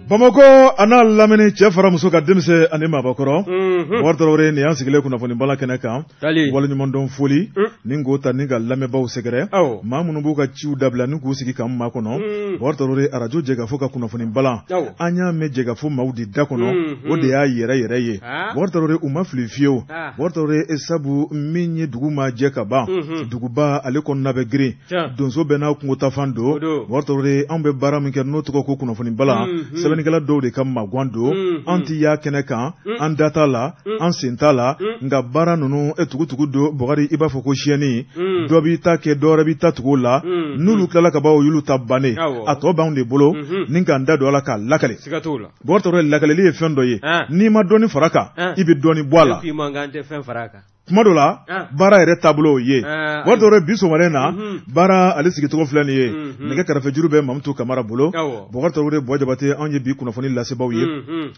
Bamakɔ a n'a lamini, cɛ fara muso ka, denmisɛn ani maabakɔrɔ, Bɔkari Tarawele, nin y'an sigilen kunnafoni bala kɛnɛ kan. Waleɲumandɔn foli ni k'o ta ni ka lamɛnbaaw sɛgɛrɛ, maa minnu b'u ka ciw dabila ni k'u sigi k'an makɔnɔ. Bɔkari Tarawele, arajo Jɛkafɔ ka kunnafoni bala, an y'a mɛn Jɛkafɔ maaw de da kɔnɔ, o de y'a yɛrɛ yɛrɛ ye. Bɔkari Tarawele, u ma fili fiyewu. Bɔkari Tarawele, sabu min ye dugu maa jɛ ka ban, duguba ale kɔnɔna bɛ girin, donso bɛɛ n'a kungotafan don. Bɔkari Tarawele, anw bɛ baara min kɛ n'o tɔgɔ ko kunnafoni bala, sɛbɛnnikɛla dɔw de ka magwan don. An tɛ y'a kɛnɛ kan, an da t'a la, an sen t'a la, nka baara ninnu e tugutugu don. Bɔkari, i b'a fɔ ko siyɛnni, dɔ b'i ta kɛ, dɔ wɛrɛ b'i ta tugu o la. N'olu tilala ka ban, o y'olu ta bannen, a tɔ b'anw de bolo ni k'an da don a la k'a lakale. Bɔkari Tarawele, lakaleli ye fɛn dɔ ye, n'i ma dɔɔni fara kan, i bɛ dɔɔni bɔ a la. Kuma dɔ la, baara yɛrɛ taabolo ye. Bɔkari Tarawele, bi sɔgɔmada in na, baara ale sigicogo filɛ nin ye, nɛgɛ kɛrɛfɛjuru bɛ Mamutu Kamara bolo. Bɔkari Tarawele, Buwa Jabate, anw ye bi kunnafoni lasebaaw ye.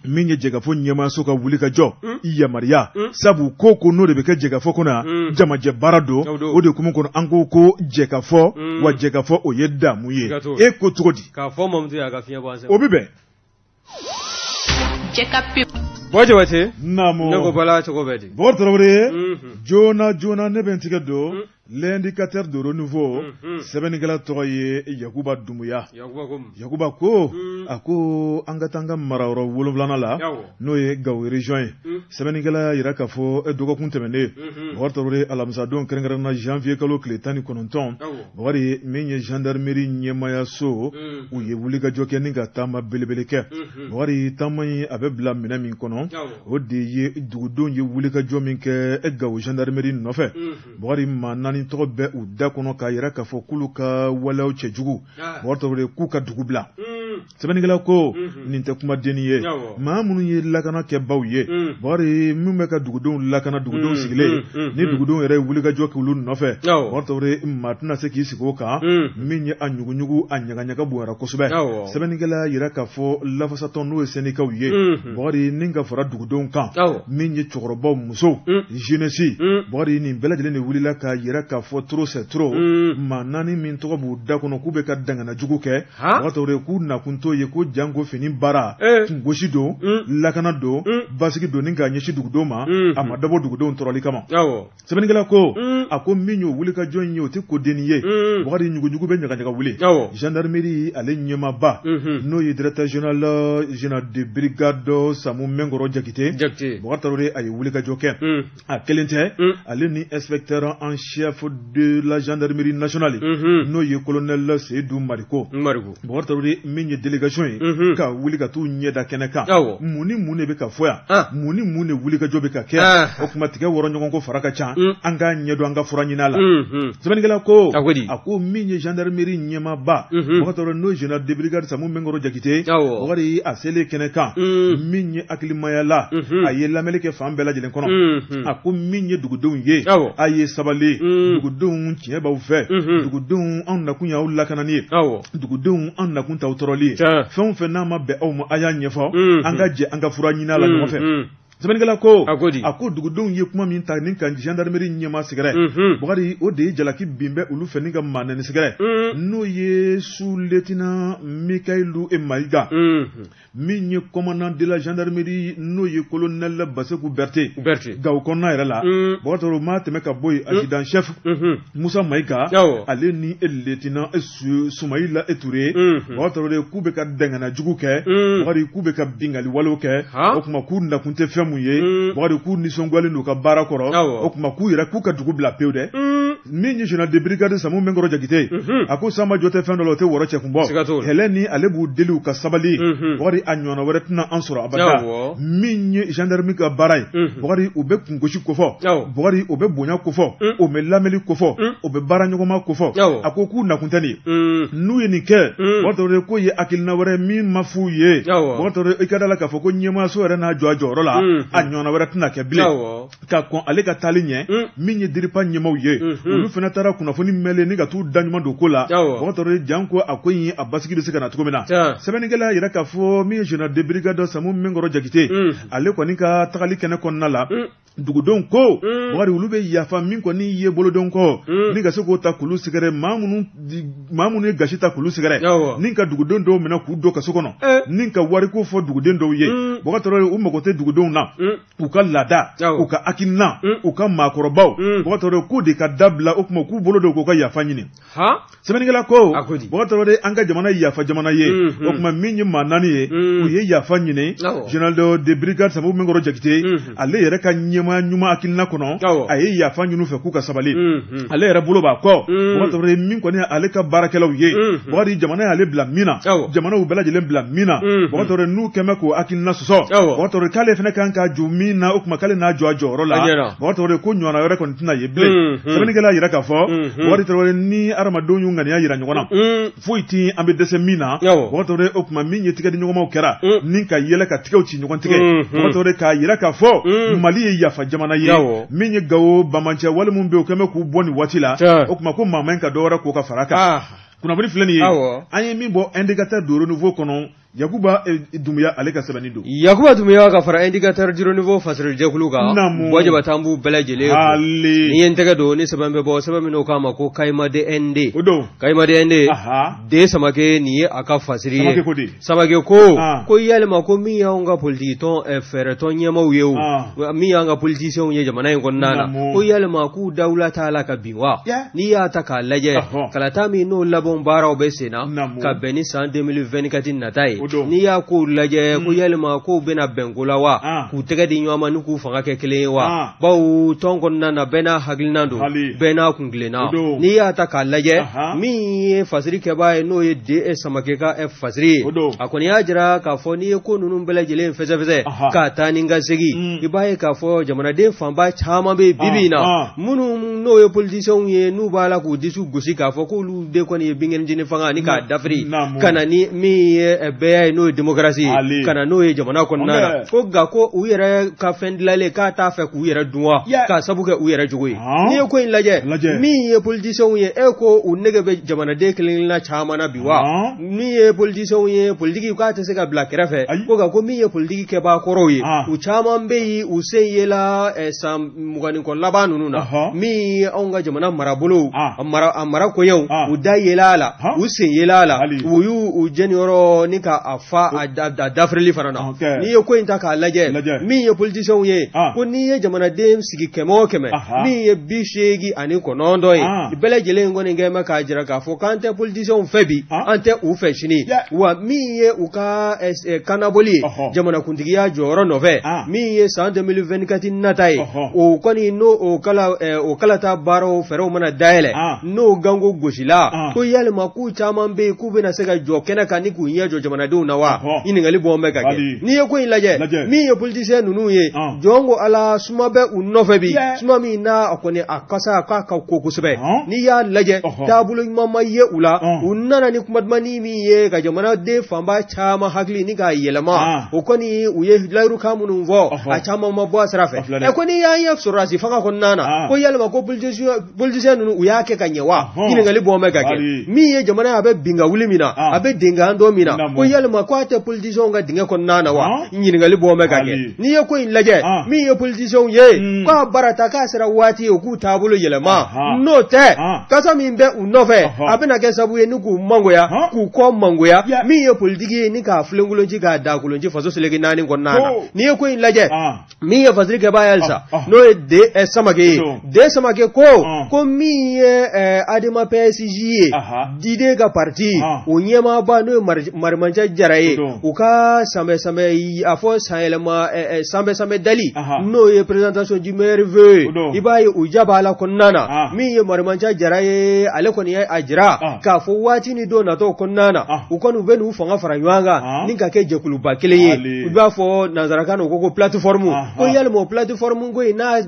Min ye Jɛkafɔ ɲɛmaaso ka wuli ka jɔ yamaruya, sabu ko ko n'o de bɛ kɛ Jɛkafɔ kɔnɔ yan, jamajɛ baara don. O de hukumu kɔnɔ, an ko ko Jɛkafɔ, wa Jɛkafɔ o ye damu ye. E ko cogo di? O bɛ bɛn. Buwa Jabate. Naamu. Ne ko bala cogo bɛ di? Bɔkari Tarawele, joona joona ne bɛ n tigɛ don L'Indicateur de Renouveau. Sɛbɛnnikɛla tɔgɔ ye Yakuba Dunbuya. Yakuba ko, a ko an ka taa an ka marayɔrɔ wolonwulanan la, n'o ye Gawo région ye. Sɛbɛnnikɛla y'a jira k'a fɔ dɔgɔkun tɛmɛnen, Bɔkari Tarawele, alamisadon, kɛrɛnkɛrɛnnenya na janvier kalo tile 19, Bɔkari, min ye gendarmerie ɲɛmaayaso, u ye wulikajɔ kɛ ni ka taama belebele kɛ. Bɔkari, taama in a bɛ bila minɛ min kɔnɔ, o de ye dugudenw ye wulikajɔ min kɛ Gawo gendarmerie nɔfɛ. Bɔkari, maa naani tɔgɔ bɛ u da kɔnɔ k'a jira k'a fɔ k'olu ka waleyaw cɛjugu. Bɔkari Tarawele, k'u ka dugu bila. Sɛbɛnnikɛla ko nin tɛ kumadennin ye. Maa minnu ye lakana kɛbaw ye, Bɔkari, minnu bɛ ka dugudenw lakana, dugudenw sigilen ni dugudenw yɛrɛ ye wulikajɔ kɛ olu nɔfɛ, Bɔkari Tarawele, maa tɛna se k'i sigi o kan. Min ye a ɲuguɲugu, a ɲagaɲaga bonyara kosɛbɛ. Sɛbɛnnikɛla y'a jira k'a fɔ lafasatɔn, n'o ye sɛndikaw ye, Bɔkari, ni ka fara dugudenw kan, min ye cɛkɔrɔbaw, musow, jeunesse, Bɔkari, nin bɛɛ lajɛlen de wulila k'a jira k'a fɔ trop c'est trop. Maa naani min tɔgɔ b'u da kɔnɔ k'u bɛ ka dangana jugu kɛ, Bɔkari Tarawele, k'u nakun t'o ye ko janko fini baara kungosi don, lakana don, basigi don ni k'a ɲɛsin dugudenw ma, a ma dabɔ dugudenw tɔɔrɔli kama. Sɛbɛnnikɛla ko, a ko min y'o wulikajɔ in ye, o tɛ kodennin ye. Bɔkari, ɲuguɲugu bɛ ɲagaɲaga wuli. Gendarmerie ale ɲɛmaaba, n'o ye directeur général, général de brigade Samu Mɛnkɔrɔ Jakite, Bɔkari Tarawele, a ye wulikajɔ kɛ. A kelen tɛ, ale ni inspecteur en chef de la gendarmerie nationale, n'o ye colonel Seyidu Mariko. Bɔkari Tarawele, min ye délégation ye ka wuli ka t'u ɲɛ da kɛnɛ kan, mun ni mun de bɛ ka fɔ yan, mun ni mun de wulikajɔ bɛ ka kɛ? O kuma tigɛ wɔrɔ ɲɔgɔn ko fara ka ca, an k'a ɲɛdɔn, an ka fura ɲini a la. Sɛbɛnnikɛla ko, a ko min ye gendarmerie ɲɛmaaba, Bɔkari Tarawele, n'o ye général de brigade Samu Mɛnkɔrɔ Jakite, Bɔkari, a selen kɛnɛ kan, min ye hakilimaya la, a ye lamɛnni kɛ fan bɛɛ lajɛlen kɔnɔ. A ko min ye dugudenw ye, a ye sabali, dugudenw, tiɲɛ b'aw fɛ, dugudenw, anw nakun y'aw lakanani ye, dugudenw, anw nakun t'aw tɔɔrɔli ye. Fɛn o fɛn n'a ma bɛn aw ma, a y'a ɲɛfɔ, an ka jɛ an ka fura ɲini a la ɲɔgɔn fɛ. Sɛbɛnnikɛla ko, a ko dugudenw ye kuma min ta ni ka gendarmerie ɲɛmaa sɛgɛrɛ, Bɔkari, o de ye jalaki bin bɛ olu fɛ ni ka maa naani sɛgɛrɛ, n'o ye sous-lieutenant Mikayilu Mayiga, min ye commandant de la gendarmerie, n'o ye colonel Baseku Berete, Gawo kɔnɔna yɛrɛ la. Bɔkari Tarawele, maa tɛmɛ ka bɔ yen, adjudant chef Musa Mayiga, ale ni lieutenant Sumayila Ture. Bɔkari Tarawele, k'u bɛ ka dangana jugu kɛ. Bɔkari, k'u bɛ ka binkanni walew kɛ. O tuma k'u nakun tɛ fɛn mun ye. Bɔkari, k'u nisɔngoyalen don u ka baara kɔrɔ. O tuma k'u yɛrɛ k'u ka dugu bila pewu dɛ. Min ye général de brigade Samu Mɛnkɔrɔ Jakite, a ko san ma jɔ tɛ fɛn dɔ la, o tɛ wɔrɔ cɛkun bɔ. Hɛlɛ ni ale b'u deli u ka sabali. Bɔkari, a ɲɔgɔnna wɛrɛ tɛna an sɔrɔ abada. Min ye gendarmerie ka baara ye, Bɔkari, u bɛ kungosi kofɔ, Bɔkari, u bɛ bonya kofɔ, u bɛ lamɛnni kofɔ, u bɛ baara ɲɔgɔnma kofɔ. A ko k'u nakun tɛ nin ye. N'u ye nin kɛ, Bɔkari Tarawele, k'o ye hakilina wɛrɛ min ma f'u ye. Bɔkari Tarawele, i ka da la k'a fɔ ko ɲɛmaayaso yɛrɛ n'a jɔ a jɔyɔrɔ la, a ɲɔgɔnna wɛrɛ tɛna kɛ bilen. Ka kɔn ale ka taali ɲɛ, min ye DIRPA ɲɛmaaw ye. Olu fana taara kunnafoni mɛnlen ni ka t'u da ɲuman don ko la. Bɔkari Tarawele, janko a ko in a basigi bɛ se ka na cogo min na. Sɛbɛnnikɛla y'a jira k'a fɔ min ye général de brigade Samu Minkɔrɔ Jakite, ale kɔni ka tagali kɛnɛ kɔnɔna la, dugudenw ko Bɔkari, olu bɛ yafa min kɔni ye bolodenw kɔ ni ka se k'o ta k'olu sɛgɛrɛ, maa minnu ye gasi ta k'olu sɛgɛrɛ ni ka dugudenw dɔw minɛ k'u don kaso kɔnɔ ni ka wariko fɔ duguden dɔw ye. Bɔkari Tarawele, u mago tɛ dugudenw na, u ka laada, u ka hakilina, u ka maakɔrɔbaw. Bɔkari Tarawele, k'o de ka dabila. O tuma k'u bolo don k'u ka yafa ɲini. Sɛbɛnnikɛla ko, Bɔkari Tarawele, an ka jamana ye yafa jamana ye. O tuma min ye maa 4 ye, u ye yafa ɲini. Général de brigade Samu Minkɔrɔ Jakite, ale yɛrɛ ka ɲɛmaaya ɲuman hakilina kɔnɔ, a ye yafa ɲini u fɛ k'u ka sabali. Ale yɛrɛ bolo b'a kɔ. Bɔkari Tarawele, min kɔni ale ka baarakɛlaw ye, Bɔkari, jamana y'ale bila min na, jamana y'u bɛɛ lajɛlen bila min na, Bɔkari Tarawele, n'u kɛn bɛ k'o hakilina sɔsɔ, Bɔkari Tarawele, k'ale fana kan ka jɔ min na, o tuma k'ale n'a jɔ a jɔyɔrɔ la. Bɔkari Tarawele, ko ɲɔgɔnna wɛrɛ kɔni tɛna ye bilen. Sɛbɛnnikɛla y'a jira k'a fɔ, Bɔkari Tarawele, ni hadamadenw y'u ŋaniya jira ɲɔgɔn na, foyi tɛ an bɛ dɛsɛ min na. Bɔkari Tarawele, o tuma min ye tigɛdiɲɔgɔnmaw kɛra ni ka yɛlɛ ka tigɛw ci ɲɔgɔn tigɛ, Bɔkari Tarawele, k'a jira k'a fɔ Mali ye yafa jamana ye. Min ye Gawo banbaanciya wale min bɛ yen, o kɛn bɛ k'u bɔ nin waati la, o tuma ko maa man ka dɔ wɛrɛ k'o ka fara kan. Kunnafoni filɛ nin ye, an ye min bɔ Indicateur du Renouveau kɔnɔ, Yakuba Dumbuya ale ka sɛbɛnni don. Yakuba Dumbuya ka fara Indicateur du Renouveau fasirijɛkulu kan. Buwa Jabate, an b'u bɛɛ lajɛlen fo. Ni ye n tɛgɛ don ni sɛbɛn bɛ bɔ, sɛbɛn min n'o k'a ma ko Kayima de ND. O don. Kayima de ND. De Samake, nin ye a ka fasiri ye. Samake ko di? Samake ko, ko yalima ko min y'anw ka politiki tɔn fɛɛrɛtɔn ɲɛmaaw ye o, min y'an ka politiciens ye jamana in kɔnɔna na, ko yalima k'u dawula t'a la ka bin wa? N'i y'a ta k'a lajɛ, kalata min n'o labɛn baaraw bɛ sen na ka bɛn ni san 2024 nata ye, n'i y'a kow lajɛ, ko yalima kow bɛna bɛn ko la wa, k'u tɛgɛ di ɲɔgɔn ma ni k'u fanga kɛ kelen ye wa? Bawo tɔn kɔnɔna na, bɛɛ n'a hakilina don, bɛɛ n'a kuntilenna. N'i y'a ta k'a lajɛ, min ye fasiri kɛbaa ye, n'o ye De Samake ka fasiri ye, a kɔni y'a jira k'a fɔ n'i ye ko ninnu bɛɛ lajɛlen fɛsɛfɛsɛ k'a taa ni ka segin, i b'a ye k'a fɔ jamanaden fanba caman bɛ bi bi in na, minnu n'o ye politiciens ye, n'u b'a la k'u disi gosi k'a fɔ k'olu de kɔni ye binkɛnɛjini fanga ni k'a dafiri ka na ni min ye bɛɛya ye, n'o ye démocratie ye, ka na n'o ye jamana kɔnɔna na, ko nka ko u yɛrɛ ka fɛn dilanlen k'a t'a fɛ k'u yɛrɛ dun wa, k'a sabu kɛ u yɛrɛ jogo ye. N'i ye ko in lajɛ, min ye politiciens ye, e ko u nege bɛ jamanaden kelen-kelenna caman na bi wa? Min ye politiciens ye, politiki k'a tɛ se ka bila kɛrɛfɛ, ko nka ko min ye politiki kɛbaa kɔrɔw ye, u caman bɛ yen, u sen yela san 20 ni kɔ laban ninnu na, min ye anw ka jamana marabolo a mara koɲɛw, u da yela a la, u sen yela a la, u y'u u jɛniyɔrɔ ni ka a fa a dafirili fana na. N'i ye ko in ta k'a lajɛ, min ye politiciens ye, ko n'i ye jamanaden sigi 100 o 100, min ye 89 ye, bɛɛ lajɛlen kɔni kɛ bɛ k'a jira k'a fɔ k'an tɛ politiciens fɛ bi, an tɛ u fɛ sini. Wa min ye u ka kannabɔli ye jamanakuntigiya jɔyɔrɔ nɔfɛ, min ye san 2024 nata ye, o kɔni n'o o kala o kalata baaraw fɛɛrɛw mana dayɛlɛ, n'o ganko gosila, ko yalima k'u caman bɛ yen k'u bɛna se ka jɔ kɛnɛ kan ni k'u ɲɛ jɔ jamanadenw na wa? Ɲininkali bɔ bɛ ka kɛ. N'i ye ko in lajɛ, min ye politicien ninnu ye, jɔn ko Ala, suma bɛ u nɔfɛ bi, suma min n'a kɔni a kasa k'a ka ko kosɛbɛ. N'i y'a lajɛ, taabolo ɲuman ma ye u la. U nana ni kuma dumannin min ye ka jamanaden fanba caman hakili ni k'a yɛlɛma, o kɔni u ye layirukan minnu fɔ, a caman ma bɔ a sira fɛ. Ɛ ko n'i y'an ye sɔrɔdasi fanga kɔnɔna na, ko yalima ko politicien ninnu u y'a kɛ ka ɲɛ wa? Ɲininkali bɔ bɛ ka kɛ. Min ye jamana ye, a bɛ bin ka wuli min na, a bɛ denkan don min na, ko yalima ko a tɛ politiciens ka dingɛ kɔnɔna na wa? Ɲininkali bɔ bɛ ka kɛ. N'i ye ko in lajɛ, min ye politiciens ye, k'a barata k'a sera waati ye u k'u taabolo yɛlɛma, n'o tɛ kasa min bɛ u nɔfɛ, a bɛna kɛ sababu ye ni k'u mangoya, k'u kɔ mangoya. Min ye politiki ye, ni k'a filenkolonci k'a dakolonci faso seleke 4 kɔnɔna na. N'i ye ko in lajɛ, min ye fasiri kɛbaa ye halisa, n'o ye De Samake ye, De Samake ko min ye Adema PSG ye, Dide ka parti, o ɲɛmaaba n'o ye Marimanca Jara ye, u ka sanbɛ sanbɛ a fɔ sanyɛlɛma sanbɛ sanbɛ dali, n'o ye présentation du meilleur vœu ye, i b'a ye u ja b'a la kɔnɔna na. Min ye Marimanca Jara ye, ale kɔni ye a jira k'a fɔ waati ni don natɔw kɔnɔna na, u kɔni u bɛ n'u fanga fara ɲɔgɔn kan ni ka kɛ jɛkuluba kelen ye, u b'a fɔ nanzarakan na u ko plateforme. Ko yalima o plateforme ko in n'a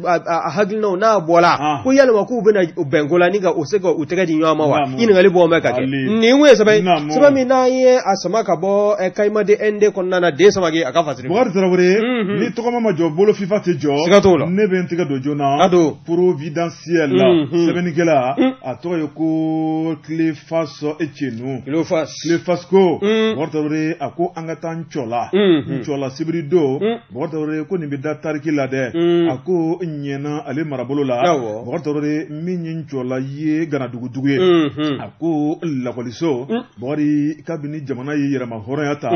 hakilinaw n'a bɔla, ko yalima k'u bɛna bɛnko la ni ka u se ka u tɛgɛ di ɲɔgɔn ma wa? Ɲininkali bɔ bɛ ka kɛ. Nin kun ye sɛbɛn sɛbɛn min n'an ye a sama ka bɔ fɔ Kayima de ND kɔnɔna na den Samake a ka fasiri. Bukari Tarawele, ni tɔgɔma ma jɔ bolo fifa tɛ jɔ. Siga t'o la. Ne bɛ n tɛgɛ don joona. A don. Providentiel la. Sɛbɛnnikɛla, a tɔgɔ ye ko Cléphas Etienne. Cléphas. Cléphas ko. Bukari Tarawele, a ko an ka taa Ncɔla. Ncɔla sibiri don. Bukari Tarawele ko nin bɛ da tariki la dɛ. A ko ɲɛna ale marabolo la. Bukari Tarawele min ye Ncɔla ye Ganadugudugu ye. A ko lakɔliso. Bukari kabini jamana ye yɛrɛma hɔrɔnya ta.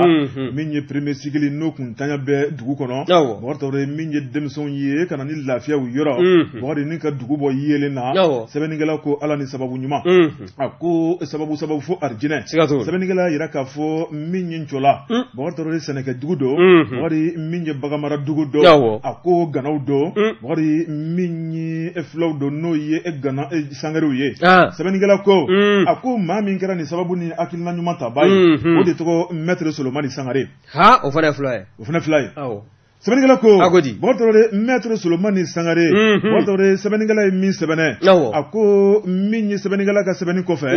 Min ye premier cycle n'o kuntanya bɛ dugu kɔnɔ. Bukari Tarawele min ye denmisɛnw ye ka na ni lafiya u yɔrɔ. Bukari ni ka dugu bɔ yeelen na. Sɛbɛnnikɛla ko Ala ni sababu ɲuman. A ko sababu sababu fo arijinɛ. Sɛbɛnnikɛla yira k'a fɔ min ye Ncɔla. Bukari Tarawele sɛnɛkɛdugu don. Bukari min ye baganmara dugu don. A ko ganaw don. Bukari min ye fulaw don n'o ye gana sangarew ye. Sɛbɛnnikɛla ko a ko maa min kɛra nin sababu ni hakilina ɲuman tabaa ye, o de tɔgɔ maître Solomani Sangare. Ha, o fana ye fula ye. O fana fula ye. Sɛbɛnnikɛla ko a ko di. Bukari Tarawele maître Solomani Sangare. Bukari Tarawele sɛbɛnnikɛla ye min sɛbɛnɛ. A ko min ye sɛbɛnnikɛla ka sɛbɛnni kɔfɛ,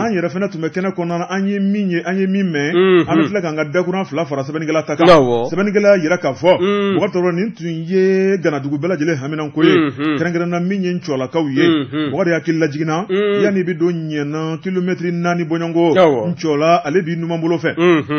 an yɛrɛ fana tun bɛ kɛnɛ kɔnɔna, an ye min ye, an ye min mɛn, an bɛ tila k'an ka dakuran fila fara sɛbɛnnikɛla ta kan. Sɛbɛnnikɛla yira k'a fɔ Bukari Tarawele nin tun ye Ganadugu bɛɛ lajɛlen haminanko ye, kɛrɛnkɛrɛnna min ye Ncɔlakaw ye. Bukari hakili lajiginna, yanni i bɛ don ɲɛna kilomɛtiri 4 bɔɲɔgɔnko, Ncɔla ale b'i numan bolo fɛ.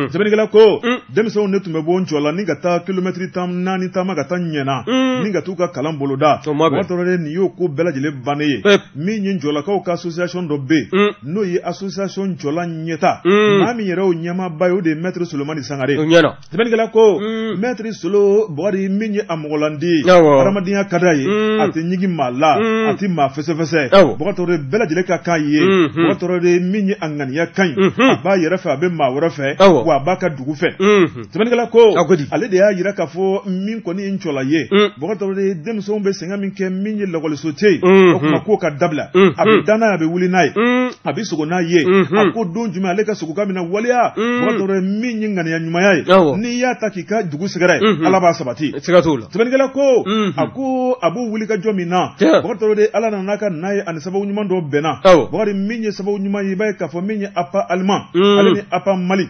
Sɛbɛnnikɛla ko denmisɛnw de tun bɛ bɔ Ncɔla ni ka taa kilomɛtiri 14 taama ka taa ɲɛna ni ka t'u ka kalan boloda. Bukari Tarawele nin y'o ko bɛɛ lajɛlen bannen ye. Min ye Ncɔlakaw ka association dɔ bɛ yen, n'o ye association Ncɔla ɲɛta, maa min yɛrɛ y'o ɲɛmaaba ye, o de ye maître Solomani Sangare. Sɛbɛnnikɛla ko maître Solo Bukari min ye a mɔgɔlandi ye, hadamadenya ka d'a ye, a tɛ ɲigin maa la, a tɛ maa fɛsɛfɛsɛ. Bukari Tarawele bɛɛ lajɛlen ka kan ye. Bukari Tarawele min ye a ŋaniya ka ɲi, a b'a yɛrɛ fɛ, a bɛ maa wɛrɛ fɛ, wa a b'a ka dugu fɛ. Sɛbɛnnikɛla ko ale de y'a yira k'a fɔ min kɔni ye Ncɔla ye, Bukari Tarawele denmisɛnw bɛ sɛgɛn min kɛ, min ye lakɔliso tɛ yen, o tuma k'o ka dabila. A bɛ da n'a ye, a bɛ wuli n'a ye, a bɛ sogo n'a ye. A ko don jumɛn ale ka sogokan bɛna waleya. Bukari Tarawele min ye ŋaniya ɲumanya ye, n'i y'a ta k'i ka dugu sɛgɛrɛ, Ala b'a sabati. Sɛbɛnnikɛla ko a ko a b'o wuli ka jɔ min na, Bukari Tarawele Ala nana ka n'a ye ani sababu ɲuman dɔ bɛnna. Bukari min ye sababu ɲuman ye, i b'a ye k'a fɔ min ye APA allemand ale ni APA Mali,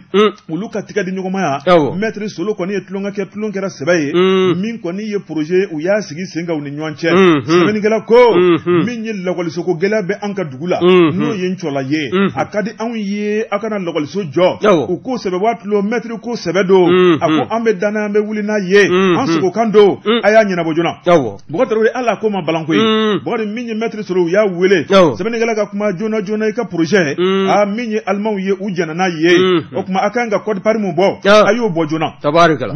olu ka tigɛ di ɲɔgɔnmaya. Maître Solo kɔni ye tulonkɛ kɛ, tulon kɛra sɛbɛ ye. Min kɔni ye projet, u y'a sigi sen kan u ni ɲɔgɔn cɛ. Sɛbɛnnikɛla ko min ye lakɔliso ko gɛlɛya bɛ an ka dugu la, n'o ye Ncɔla ye, a ka di anw ye aw kana lakɔliso jɔ. U ko sɛbɛ b'a tulo, maître ko sɛbɛ don. A ko an bɛ danna, an bɛ wuli n'a ye, an sogokan don, a y'a ɲɛnabɔ joona. Bukari Tarawele ala ko ma balanko ye. Bukari min ye maître Solo, u y'a wele. Sɛbɛnnikɛla ka kuma joona joona, i ka projet a min ye alimanw ye, u jɛnna n'a ye. O tuma a kan ka quote-part mun bɔ, a y'o bɔ joona.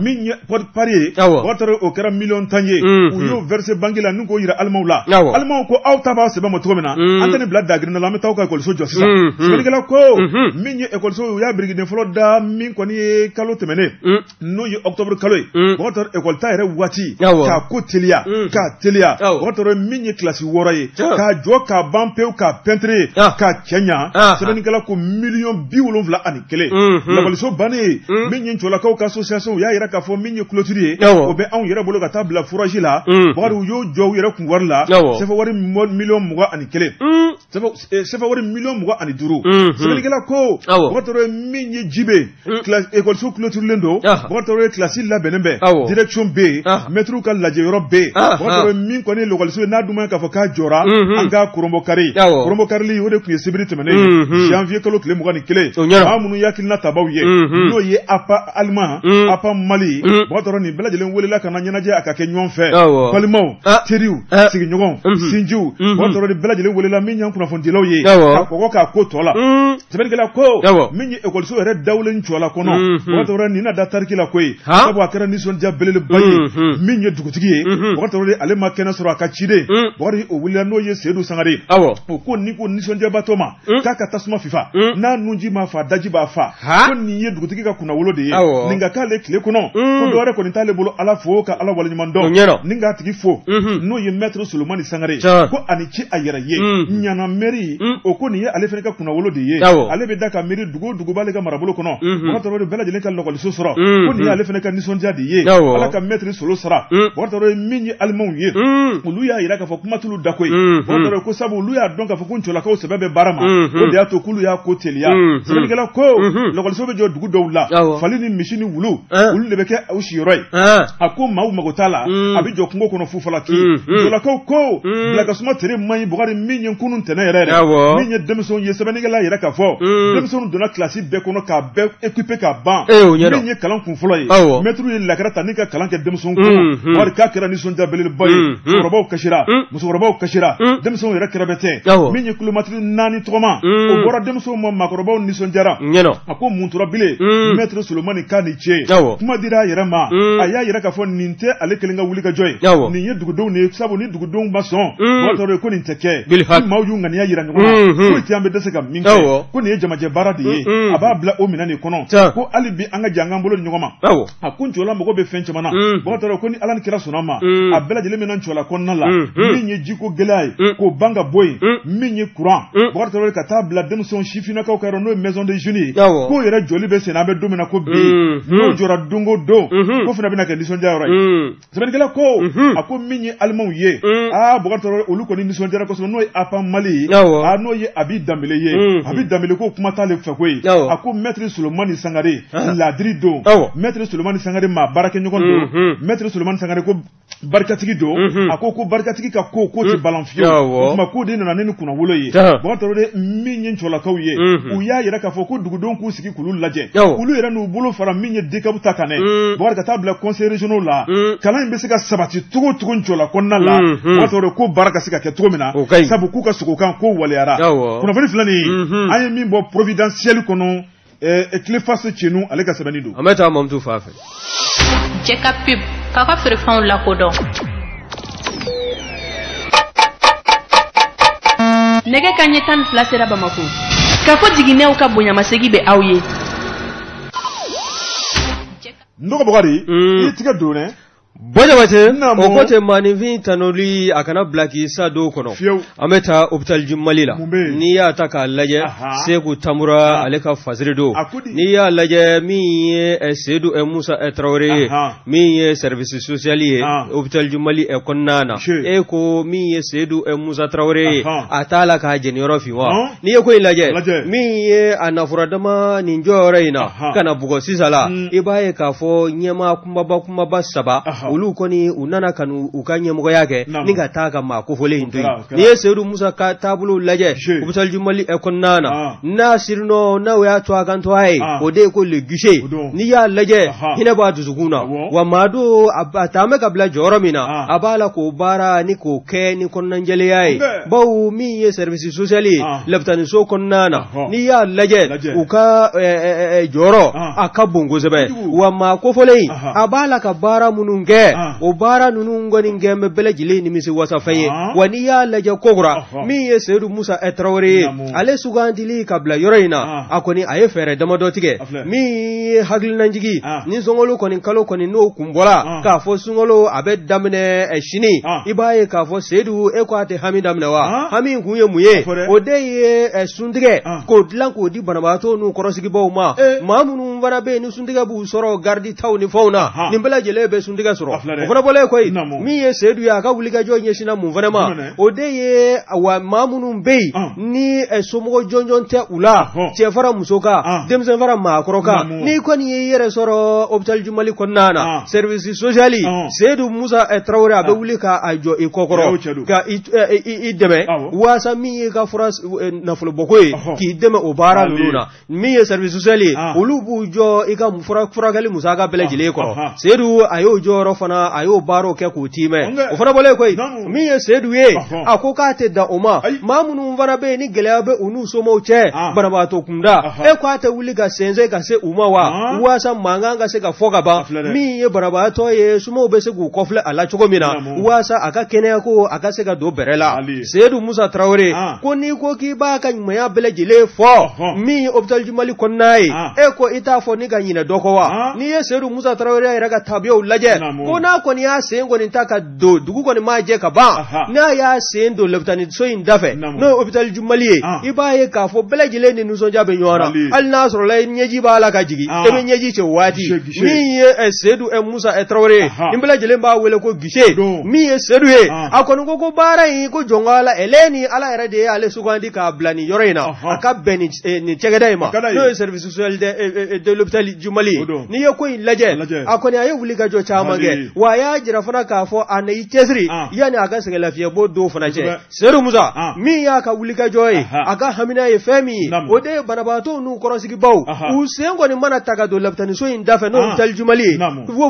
Min ye quote-part ye, Bukari Tarawele o kɛra miliyɔn 10 ye. U y'o verser banque la ni k'o yira alimanw la. Alimanw ko aw ta b'a sɛbɛn ma cogo min na, an tɛ nin bila dagirinda la, an bɛ taa aw ka ekɔliso jɔ sisan. Sɛbɛnnikɛla ko min ye ekɔliso ye, u y'a birikiden fɔlɔ da min kɔni ye kalo tɛmɛnen, n'o ye octobre kalo ye. Bukari Tarawele ekɔli ta yɛrɛ waati k'a ko teliya, k'a teliya. Bukari Tarawele min ye kilasi 6 ye, k'a jɔ k'a ban pewu, k'a peinture, k'a cɛ ɲa. Sɛbɛnnikɛla ko miliyɔn 71. Lakɔliso bannen, min ye Ncɔlakaw ka association, u y'a yira k'a fɔ min ye clôture ye, o bɛ anw yɛrɛ bolo ka taa bila forage la. Bukari u y'o jɔ u yɛrɛ kun wari la, CFA wari miliyɔn 21, CFA wari miliyɔn 25. Sɛbɛnnikɛla ko Bukari Tarawele min ye ji bɛ yen, ekɔliso clôturelen don. Bukari Tarawele kilasi labɛnnen bɛ, direction bɛ yen, maître ka lajɛyɔrɔ bɛ yen. Bukari Tarawele min kɔni ye lakɔliso ye, n'a dun ma k'a fɔ k'a jɔra, an k'a koronbɔ kari. Koronbɔ karili o de tun ye sibiri tɛmɛnen ye, janvier kalo tile 21. Maa minnu ye hakilina tabaw ye, n'o ye APA allemand, APA Mali, Bukari Tarawele nin bɛɛ lajɛlen welela ka na ɲɛnajɛ a ka kɛ ɲɔgɔn fɛ. Balimaw, teriw, sigiɲɔgɔnw, sinjiw, Bukari Tarawele bɛɛ lajɛlen welela min y'an kunnafonidilaw ye ka kɔgɔ k'a ko tɔ la. Sɛbɛnnikɛla ko min ye ekɔliso yɛrɛ dawulen Ncɔla kɔnɔ, Bukari Tarawele nin na da tariki la koyi, sabu a kɛra nisɔndiya belebeleba ye. Min ye dugutigi ye, Bukari Tarawele ale ma kɛnɛ sɔrɔ, a ka ciden Bukari o wulila, n'o ye Seydou Sangare. O ko ni ko nisɔndiyabatɔ ma k'a ka tasuma fifa, n'a nunji ma fa, daji b'a fa. Ko nin ye dugutigi ka kunnawolo de ye, nin ka k'ale tile kɔnɔ, ko dɔwɛrɛ kɔni t'ale bolo Ala fo ka Ala waleɲuman dɔn ni k'a tigi fo, n'o ye maître Solomani Sangare. Ko a ni ci a yɛrɛ ye. Ɲana mairie o ko nin ye ale fana ka kunnawolo de ye. Ale bɛ da ka miiri dugu o dugu b'ale ka marabolo kɔnɔ, Bubakari Tarawele, bɛɛ lajɛlen ka lɔkɔliso sɔrɔ, ko nin y'ale fana ka nisɔndiya de ye. Ala ka mɛtiri Solo sara. Bubakari Tarawele, min ye alimanw ye, olu y'a jira k'a fɔ kuma t'olu da koyi, Bubakari Tarawele, ko sabu olu y'a dɔn k'a fɔ ko ncɔlakaw sɛbɛ bɛ baara ma, o de y'a to k'olu y'a ko teliya. Sɛbɛnnikɛla ko lɔkɔliso bɛ jɔ dugu dɔw la, fali ni misi ni wulu, olu de bɛ kɛ u siyɔrɔ ye. A ko maaw mago t'a la, a bɛ jɔ kungo kɔnɔ fufalaki. Ncɔlakaw ko bilakasuma tere man ɲi. Bukari, min ye kunun tɛnɛ yɛrɛ yɛrɛ, min ye denmisɛnw ye, sɛbɛnnikɛla yɛrɛ k'a fɔ denmisɛnw donna kilasi bɛɛ kɔnɔ k'a bɛɛ équipé k'a ban. Min ye kalan kun fɔlɔ ye, mɛtiriw ye lakara ta ni ka kalan kɛ denmisɛnw kun. Bukari, k'a kɛra nisɔndiya belebeleba ye. Cɛkɔrɔbaw kasira, musokɔrɔbaw kasira, denmisɛnw yɛrɛ kɛrɛbɛtɛ. Min ye kilomɛtiri 4 tɔgɔma, o bɔra denmisɛnw ma, maakɔrɔbaw nisɔndiyara. A ko mun tora bilen? Mɛtiri Solomani k'a ni ce. Kuma dira a yɛrɛ ma, a y'a yira k'a fɔ nin tɛ ale kelen ka wuli ka jɔ ye, nin ye dugudenw de ye, sabu ni dugudenw ma sɔn, Bukari, ko nin tɛ kɛ. Ni maaw y'u ŋaniya yira ɲɔgɔn na, foyi tɛ an bɛ dɛsɛ ka min kɛ. Ko nin ye jamajɛ baara de ye, a b'a bila o minɛn de kɔnɔ, ko hali bi an ka jɛ an k'an bolo di ɲɔgɔn ma. A ko Ncɔla mago bɛ fɛn caman na. Bukari, ko ni Ala ni kira sɔnna ma, a bɛɛ lajɛlen bɛna Ncɔla kɔnɔna la. Min ye jiko gɛlɛya ye, k'o ban ka bɔ yen. Min ye kuran, Bukari, ka taa bila denmisɛnw sifinnakaw ka yɔrɔ, n'o ye maison des jeunes ye, k'o yɛrɛ jɔli bɛ sen, an bɛ don min na ko bi, n'o jɔra don o don, ko fana bɛna kɛ nisɔndiya yɔrɔ ye. Sɛbɛnnikɛla ko, a ko min ye alimanw ye, aa Bukari Tarawele, olu kɔni nisɔndiyara kosɛbɛ, n'o ye APAM Mali ye, aa n'o ye Abi Danbele ye. Abi Danbele ko kuma t'ale fɛ koyi. A ko mɛtiri Solomani Sangare laadiri don, mɛtiri Solomani Sangare maa baarakɛɲɔgɔn don, mɛtiri Solomani Sangare ko barikatigi don. A ko ko barikatigi ka ko ko tɛ balan fiyewu. O tuma k'o de nana ni kunnawolo ye. Bukari Tarawele, min ye ncɔlakaw ye, u y'a yira k'a fɔ ko dugudenw k'u sigi k'olu lajɛ, olu yɛrɛ n'u bolo fara min ye DCAP ta kan dɛ, Bukari, ka taa bila conseil régional la, kalan in bɛ se ka sabati cogo o cogo Ncɔla kɔnɔna la, Bukari Tarawele, ko baara ka se ka kɛ cogo min na, sabu k'u ka sogokan ko waleyara. Kunnafoni filɛ nin ye, an ye min bɔ Providentiel kɔnɔ, Cléphas Cenu ale ka sɛbɛnni don. An bɛ taa Mamutu fan fɛ. Jɛ ka pub k'aw ka feerefɛnw lakodɔn. Nɛgɛ kanɲɛ 12 sera Bamako. Kafo jiginɛw ka bonyamasegi bɛ aw ye. N dɔgɔ Bukari, i tigɛ don dɛ. Bɔ Jabate, o ko tɛ maaninfin tanuli, a kana bila k'i sa don kɔnɔ. An bɛ taa hôpital du Mali la. N'i y'a ta k'a lajɛ, Seku Tamura, ale ka fasiri don. N'i y'a lajɛ, min ye Sedu Musa Tarawele ye, min ye service social ye hôpital du Mali kɔnɔna na, e ko min ye Sedu Musa Tarawele ye, a t'a la k'a jeniyɔrɔ fin wa? N'i ye ko in lajɛ, min ye a nafura dama nin jɔyɔrɔ in na ka na bugɔ sisan la, i b'a ye k'a fɔ ɲɛmaa kunbaba kunbaba saba, olu kɔni u nana ka n'u ka ɲɛmɔgɔya kɛ ni ka taa ka maa kofɔlen in to yen. N'i ye Seyidu Musa ka taabolo lajɛ hôpital du Mali kɔnɔna na, n'a surnom, n'o y'a to a kan to a ye, o de ye ko le guichet. N'i y'a lajɛ, hinɛ b'a dusukun na, wa maa don a taa bɛ ka bila jɔyɔrɔ min na, a b'a la k'o baara ni k'o kɛ ni kɔnɔnajɛlenya ye, bawo min ye service social ye lapitaniso kɔnɔna na, n'i y'a lajɛ, u ka jɔyɔrɔ a ka bon kosɛbɛ. Wa maa kofɔlen in, a b'a la ka baara minnu kɛ, o baara ninnu kɔni kɛ bɛ bɛɛ lajɛlen nimisi wasafɛn ye. Wa n'i y'a lajɛ kokura, min ye Seyidu Musa Tarawele ye, ale sugandili ka bila yɔrɔ in na, a kɔni a ye fɛɛrɛ damadɔ tigɛ. Min ye hakilinajigi ni sunkalo kɔni kalo kɔni n'o kun bɔra k'a fɔ sunkalo a bɛ daminɛ sini, i b'a ye k'a fɔ Seyidu, e ko a tɛ hami daminɛ wa? Hami kun ye mun ye? O de ye suntigɛ k'o dilan k'o di banabaatɔ n'u kɔrɔsigibaw ma. Maa minnu fana bɛ yen ni suntigɛ b'u sɔrɔ garidi taw ni fɛnw na, nin bɛɛ lajɛlen bɛ suntigɛ sɔrɔ. O fana bɔlen koyi, min ye Seyidu ye, a ka wulikajɔ ɲɛsinna mun fana ma? O de ye wa maa minnu bɛ yen ni somɔgɔ jɔnjɔn tɛ u la, cɛ fara muso kan, denmisɛn fara maakɔrɔ kan, n'i kɔni y'i yɛrɛ sɔrɔ hôpital du Mali kɔnɔna na, service social, Seyidu Musa Tarawele a bɛ wuli k'a jɔ i kɔkɔrɔ ka i dɛmɛ waasa min y'i ka fura nafolobɔko ye, k'i dɛmɛ o baara ninnu na. Min ye service social ye, olu b'u jɔ i ka furakɛli musaka bɛɛ lajɛlen kɔrɔ. Seyidu a y'o jɔyɔrɔ fana, a y'o baaraw kɛ k'o tiimɛ. O fana bɔlen koyi, min ye Seyidu ye, a ko k'a tɛ dan o ma. Maa minnu fana bɛ yen ni gɛlɛya bɛ u n'u somɔgɔw cɛ banabaatɔ kunda, e ko a tɛ wuli ka sɛnsɛn ka se u ma wa, waasa mankan ka se ka fɔ ka ban, min ye banabaatɔ ye, somɔgɔw bɛ se k'u kɔfilɛ a la cogo min na, waasa a ka kɛnɛya ko a ka se ka don bɛrɛ la. Seyidu Musa Tarawele ko n'i ko k'i b'a ka ɲumanya bɛɛ lajɛlen fɔ, min ye hôpital du Mali kɔnɔna ye, e ko i t'a fɔ ni ka ɲinɛ dɔ kɔ wa? N'i ye Seyidu Musa Tarawele yɛrɛ ka tabiyaw lajɛ, ko n'a kɔni y'a sen kɔni ta ka don dugu kɔni maa jɛ ka ban, n'a y'a sen don lopitaniso in dafɛ, n'o ye hôpital du Mali ye, i b'a ye k'a fɔ bɛɛ lajɛlen ni nisɔndiya bɛ ɲɔgɔn na. Hali n'a sɔrɔla i ɲɛji b'a la ka jigin, e bɛ ɲɛji cɛ waati min ye Seyidu Musa Tarawele ye, ni bɛɛ lajɛlen b'a wele ko Gise, min ye Seyidu ye, a kɔni ko ko baara in ko jɔn ko Ala, ele ni Ala yɛrɛ de ye ale sugandi k'a bila nin yɔrɔ in na, a ka bɛn nin cakɛda in ma, n'o ye service social de l'hôpital du Mali ye. N'i ye ko in lajɛ, a kɔni a ye wulikajɔ caman kɛ, wa a y'a jira fana k'a fɔ a na i cɛsiri yanni a ka sɛgɛnlafiɲɛbɔ don fana cɛ. Seyidu Musa min y'a ka wulikajɔ ye, a ka hamina ye fɛn min ye, o de ye banabaatɔw n'u kɔrɔsigibaw u sen kɔni mana ta ka don lapitaniso in dafɛ, n'o hôpital du Mali ye,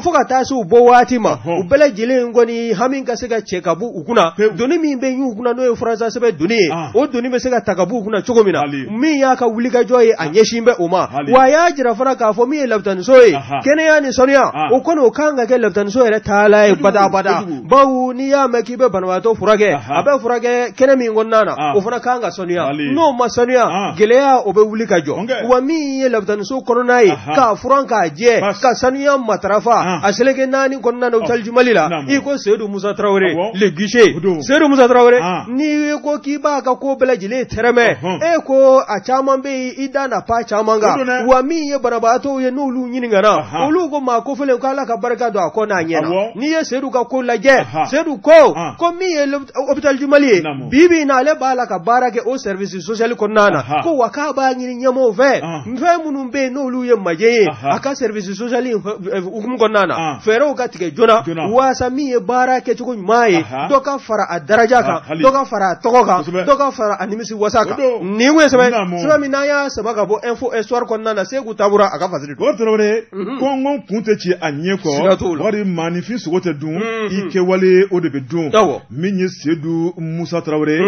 fo ka taa se u bɔ waati ma, u bɛɛ lajɛlen kɔni hami ka se ka cɛ ka bɔ u kunna. Doni min bɛ y'u kunna, n'o ye furasasɛbɛn doni ye, o doni bɛ se ka ta ka bɔ u kunna cogo min na. Min y'a ka wulikajɔ ye, a ɲɛsin bɛ o ma. Wa a y'a jira fana k'a fɔ min ye lapitaniso ye, kɛnɛya ni sanuya, o kɔni o kan ka kɛ lapitaniso yɛrɛ taalan ye badabada, bawo n'i y'a mɛn k'i bɛ banabaatɔ furakɛ, a bɛ furakɛ kɛnɛ min kɔnɔna na, o fana kan ka sanuya. N'o ma sanuya, gɛlɛya o bɛ wuli ka jɔ. Wa min ye lapitaniso kɔnɔna ye, k'a furan k'a jɛ, ka sanuya matarafa a seleke naani kɔnɔna na hôpital du Mali la, i ko Seyidu Musa Tarawele le guichet. Seyidu Musa Tarawele, n'i ko k'i b'a ka ko bɛɛ lajɛlen tɛrɛmɛ, e ko a caman bɛ yen, i da na pan caman kan. Wa min ye banabaatɔw ye, n'olu ɲininkara, olu ko maa kofɔlen ko Ala ka barika don a kɔ n'a ɲɛ na. N'i ye Seyidu ka ko lajɛ, Seyidu ko ko min ye hôpital du Mali ye, bi bi in na, ale b'a la ka baara kɛ o service social kɔnɔna na, ko wa k'a b'a ɲini ɲɛmɔgɔw fɛ, fɛn minnu bɛ yen n'olu ye majɛ ye a ka service social hukumu kɔnɔna na, fɛɛrɛw ka tigɛ joona waasa min ye baara kɛcogo ɲuman ye, dɔ ka fara a daraja kan, dɔ ka fara a tɔgɔ kan, dɔ ka fara a nimisi wasa kan. Nin ye sɛbɛn sɛbɛn min n'an y'a sama ka bɔ Info Soir kɔnɔna na, Seku Tabura a ka fasiri don. Tarawele, kɔngɔ kun tɛ ci a ɲɛ kɔ, wari maaninfin sogo tɛ dun, i kɛwale o de bɛ dun. Min ye Seyidu Musa Tarawele,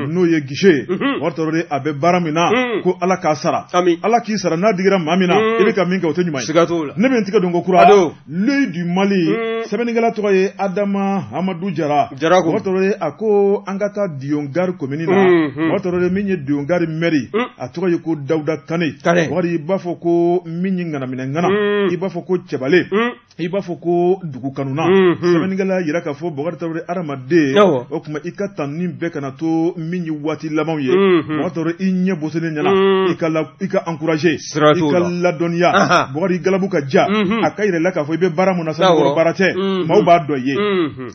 n'o ye guichet, Bakari Tarawele, a bɛ baara min na, ko Ala k'a sara, Ala k'i sara. N'a digira maa min na, i bɛ ka min kɛ, o tɛ ɲuman ye. Siga t'o la. Ne bɛ n tigɛ don ko kura L'Œil du Mali, sɛbɛnnikɛla tɔgɔ ye Adama Hamadu Jara. Jara ko Bakari Tarawele, a ko an ka taa Dion Gare commune na. Bakari Tarawele, min ye Dion Gare maire, a tɔgɔ ye ko Dawuda Kane. Bakari, i b'a fɔ ko min ye ŋanaminɛ ŋana, i b'a fɔ ko cɛbalen, i b'a fɔ ko dugu kanuna. Sɛbɛnnikɛla yira k'a fɔ Bakari Tarawele, hadamaden, o tuma i ka tanuni bɛɛ kana to min ye waati labanw ye. Bakari Tarawele, i ɲɛ bosonnen ɲɛna, i ka encourager, i ka ladɔnniya. Bakari, galabu ka ja, a ka yira la k'a fɔ i bɛ baara mun na, sankɔrɔ baara tɛ, maaw b'a dɔn i ye.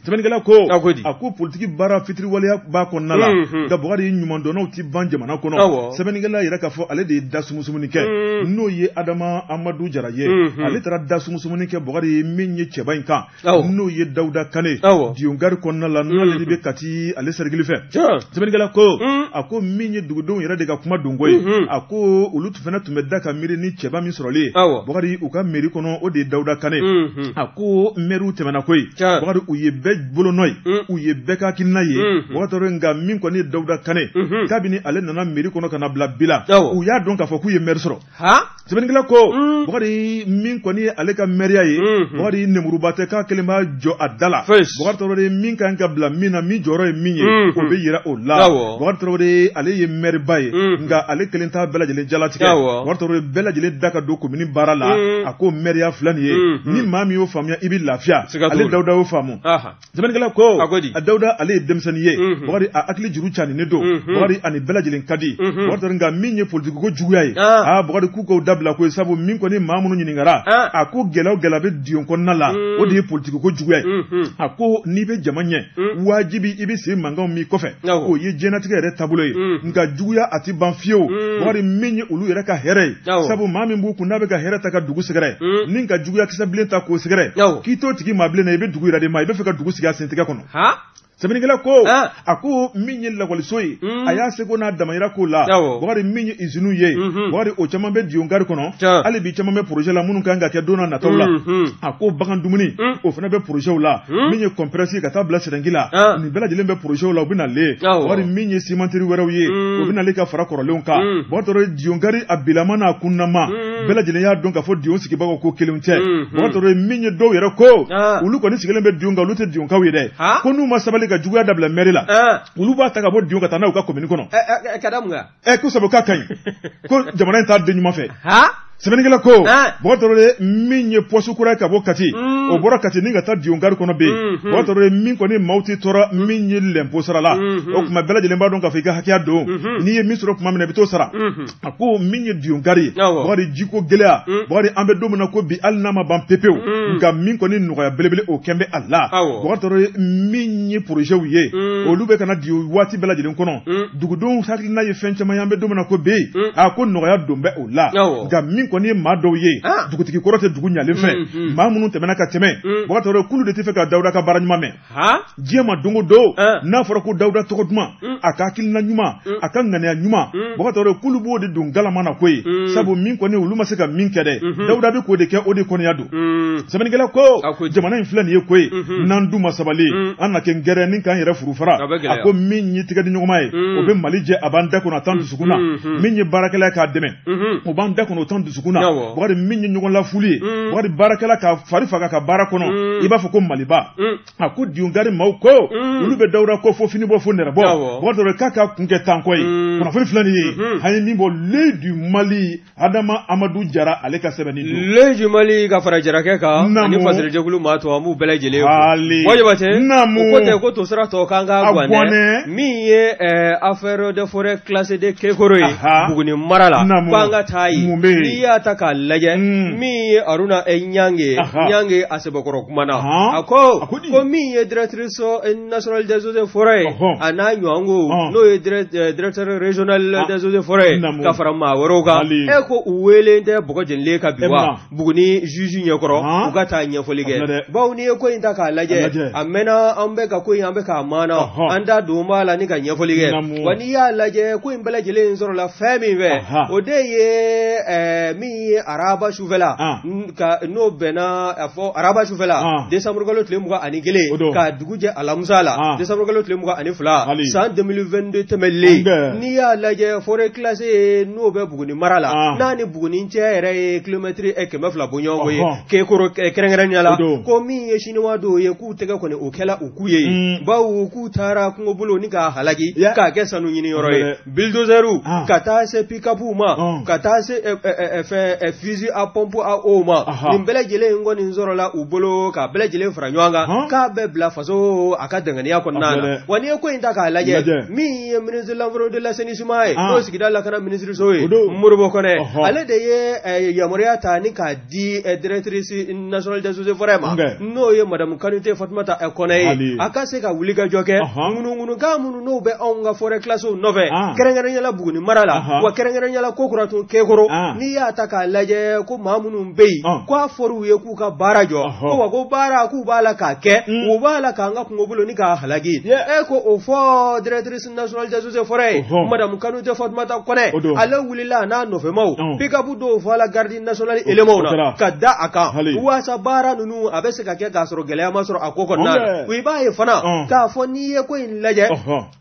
Sɛbɛnnikɛla ko a ko politiki baara fitiriwaleya b'a kɔnɔna la, nka Bakari, ɲumandɔnnaw tɛ ban jamana kɔnɔ. Sɛbɛnnikɛla yira k'a fɔ ale de ye da sumusumuni kɛ, n'o ye Adama Amadu Jara ye. Ale taara da sumusumuni kɛ Bakari, min ye cɛba in kan, n'o ye Dawuda Kane, Dion Gare kɔnɔna la, n'ale de bɛ Kati ale sɛrikili fɛ. Sɛbɛnnikɛla ko a ko min ye dugudenw yɛrɛ de ka kuma donko ye, a ko olu fana tun bɛ da ka miiri ni cɛba min sɔrɔli ye Bakari u ka mairie kɔnɔ, o de ye Dawuda Kane. A ko mɛriw tɛmɛna koyi Bakari, u ye bɛɛ bolonɔ ye, u ye bɛɛ ka hakilina ye Bakari Tarawele. Nka min kɔni ye Dawuda Kane, kabini ale nana mairie kɔnɔ ka na bila bi la, u y'a dɔn k'a fɔ k'u ye mɛri sɔrɔ. Sɛbɛnnikɛla ko Bakari, min kɔni ye ale ka mɛriya ye, Bakari, nemuruba tɛ k'a kelen b'a jɔ a da la. Bakari Tarawele, min kan ka bila min na, min jɔyɔrɔ ye min ye, o bɛ yira o la. Bakari Tarawele, ale ye mɛriba ye, nka ale kelen t'a bɛɛ lajɛlen jalatigɛ. Bakari Tarawele, bɛɛ lajɛlen da ka don komini baara la. A ko mɛriya filɛ nin ye, ni maa min y'o faamuya, i bɛ lafiya. Ale Dawuda y'o faamu. Sɛbɛnnikɛla ko a Dawuda, ale ye denmisɛnnin ye Bakari, a hakili juru caninen don Bakari, ani bɛɛ lajɛlen ka di Bakari Tarawele. Nka min ye politiki ko juguya ye, aa Bakari, k'u k'o dabila koyi, sabu min kɔni maa minnu ɲininkara, a ko gɛlɛya o gɛlɛya bɛ Dion kɔnɔna la, o de ye politiki ko juguya ye. A ko n'i bɛ jama ɲɛ, wajibi i bɛ sen mankanw m'i kɔfɛ, o ye diɲɛnatigɛ yɛrɛ taabolo ye, nka juguya a tɛ ban fiyewu Bakari. Min ye olu yɛrɛ ka hɛrɛ ye, sabu maa min b'u kun n'a bɛ ka hɛrɛ ta ka dugu sɛgɛrɛ, ni ka juguya kisɛ bilen ta k'o sɛgɛrɛ, k'i t'o tigi maa bilen na, i bɛ dugu yɛrɛ de ma, i bɛ fɛ ka dugu sigi a sentigɛ kɔnɔ. Sɛbɛnnikɛla ko a ko min ye lakɔliso ye, a y'a seko n'a damayira k'o la Bakari. Min ye iziniw ye Bakari, o caman bɛ Dion Gare kɔnɔ, hali bi caman bɛ projet la minnu kan ka kɛ don na nataw la. A ko bagan dumuni, o fana bɛ projetw la. Min ye compresse ka taa bila seringue la, nin bɛɛ lajɛlen bɛ projetw la, u bɛ nalen Bakari. Min ye cimenterie wɛrɛw ye, o bɛ nalen ka fara kɔrɔlenw kan Bakari Tarawele. Dion Gare a bilama n'a kunnama, bɛɛ lajɛlen y'a dɔn k'a fɔ Dion sigibagaw ko kelenw tɛ Bakari Tarawele. Min ye dɔw yɛrɛ ko olu kɔni sigilen bɛ Dion kan, olu tɛ Dionkaw ye dɛ, ko n'u ma sabali ka juguya dabila mɛri la, olu b'a ta ka bɔ Dion ka taa n'a u ka komini kɔnɔ. Ka da mun kan? Ko sabu k'a ka ɲi, ko jamana in t'a den ɲuman fɛ. Sɛbɛnnikɛla ko Bɔkari Tarawele, min ye poste kura ye ka bɔ Kati, o bɔra Kati ni ka taa Diyongari kɔnɔ bɛ yen. Bɔkari Tarawele, min kɔni maaw tɛ tɔɔrɔ min ye lɛnpo sara la, o tuma bɛɛ lajɛlen b'a dɔn k'a fɔ i ka hakɛya don, n'i ye min sɔrɔ tuma min na i bɛ t'o sara. A ko min ye Diyongari ye, Bɔkari, jiko gɛlɛya, Bɔkari, an bɛ don min na ko bi, hali n'a ma ban pepewu, nka min kɔni nɔgɔya belebele o kɛn bɛ a la. Bɔkari Tarawele, min ye porozɛw ye, olu bɛ ka na di waati bɛɛ lajɛlen kɔnɔ. Dugudenw hakilina ye fɛn caman ye an bɛ don min na ko bi, a ko nɔgɔya don bɛ o la. Nka min kɔni ye maa dɔw ye, dugutigi kɔrɔ tɛ dugu ɲalen fɛ, maa minnu tɛmɛna ka tɛmɛ, Bɔkari Tarawele, k'olu de tɛ fɛ ka Dawuda ka baara ɲuman mɛn diɲɛ ma don o don. N'a fɔra ko Dawuda tɔgɔ duman, a ka hakilina ɲuman, a ka ŋaniya ɲuman, Bɔkari Tarawele, k'olu b'o de don galama na koyi, sabu min kɔni olu ma se ka min kɛ dɛ, Dawuda bɛ k'o de kɛ, o de kɔniya don. Sɛbɛnnikɛla ko jamana in filɛ nin ye koyi, n'an dun ma sabali, an na kɛ ngɛrɛ ni k'an yɛrɛ furu fara. A ko min ye tigɛ di ɲɔgɔnma ye, o bɛ Mali jɛ, a b'an da kɔnɔ a t'an dusukun na. Min ye baarakɛla ye k'a dɛmɛ, o b'an da kɔnɔ o t'an dusukun na. Bɔkari, min ye ɲɔgɔn lafuli ye, Bɔkari, baarakɛla ka fari faga ka baara kɔnɔ i b'a fɔ ko Maliba. A ko Diyongari maaw ko olu bɛ Dawuda ko fo fini bɔ fo nɛrɛ bɔ. Bɔkari Tarawele, k'a ka kun kɛ tankɔ ye. Kunnafoni filɛ nin ye, an ye min bɔ L'Oeil du Mali, Adama Amadu Jara ale ka sɛbɛnni don. L'Oeil du Mali ka fara Jarakɛ kan ani fasodenjɛkulu maa tɔ, an b'u bɛɛ lajɛlen fo. Bɔ Jabatɛ, o ko tɛ ko to sira tɔ k'an ka guwanɛ min ye affaire de forêt classée de Kekoro ye Buguni mara la, k'an ka taa yen. N'i y'a ta k'a lajɛ, min ye Haruna Ɲange, Ɲange a sɛbɛkɔrɔ kumana, a ko ko min ye directrice nationale des eaux et forêts ye, a n'a ɲɔgɔnko n'o ye directeur régional des eaux et forêts ye, ka fara maa wɛrɛw kan, e ko u welen tɛ bɔgɔ jenilen kan bi wa Buguni juge ɲɛkɔrɔ, u ka taa ɲɛfɔli kɛ. Bawo n'i ye ko in ta k'a lajɛ, a mɛnna an bɛ ka ko in, an bɛ k'a maana, an da don b'a la ni ka ɲɛfɔli kɛ. Wa n'i y'a lajɛ, ko in bɛɛ lajɛlen sɔrɔla fɛn min fɛ, o de ye min ye araba sufɛla, n'o bɛnna a fɔ araba sufɛla, décembre kalo tile 21, ka dugu jɛ alamisa la, décembre kalo tile 22, san 2022 tɛmɛlen. N'i y'a lajɛ, forêt classée n'o bɛ Buguni mara la, n'a ni Buguni cɛ yɛrɛ ye kilomɛtiri 200 bɔɲɔgɔnko ye, Kekoro kɛrɛnkɛrɛnnenya la, ko min ye siniwa dɔw ye, k'u tɛgɛ kɔni o kɛla u ku ye, bawo k'u taara kungobolo ni k'a halaki k'a kɛ sanu ɲini yɔrɔ ye, bilidozɛriw ka taa se pikapuw ma, ka taa se fɛn fusil à pompe à eau ma, nin bɛɛ lajɛlen kɔni sɔrɔla u bolo ka bɛɛ lajɛlen fara ɲɔgɔn kan k'a bɛɛ bila faso a ka danganiya kɔnɔna na. Wa n'i ye ko in ta k'a lajɛ, min ye ministre de l'environnement de l'assainissement ye, n'o sigida lakana minisiriso ye, Modibo Kɔnɛ, ale de ye yamaruya ta ni k'a di directrice nationale des eaux et forêts ma, n'o ye madame Kanute Fatumata Kɔnɛ ye, a ka se ka wulikajɔ kɛ ŋunuŋunukan minnu n'o bɛ anw ka forêt classée nɔfɛ, kɛrɛnkɛrɛnnenya la Buguni mara la, wa kɛrɛnkɛrɛnnenya la ko kura tun Kekoro. N'i y'a ta k'a lajɛ, ko maa minnu bɛ yen, k'a fɔr'u ye k'u ka baara jɔ, ko wa ko baara k'u b'a la k'a kɛ, u b'a la k'an ka kungobolo ni k'a halaki. E ko o fɔ directrice nationale des eaux et forêts ye, madame Kanute Fatumata Kɔnɛ, ale wulila a n'a nɔfɛmaw, pikapu dɔw fɔ la garde nationale éléments na ka da a kan, waasa baara ninnu a bɛ se ka kɛ k'a sɔrɔ gɛlɛya ma sɔrɔ a ko kɔnɔna na. I b'a ye fana k'a fɔ n'i ye ko in lajɛ,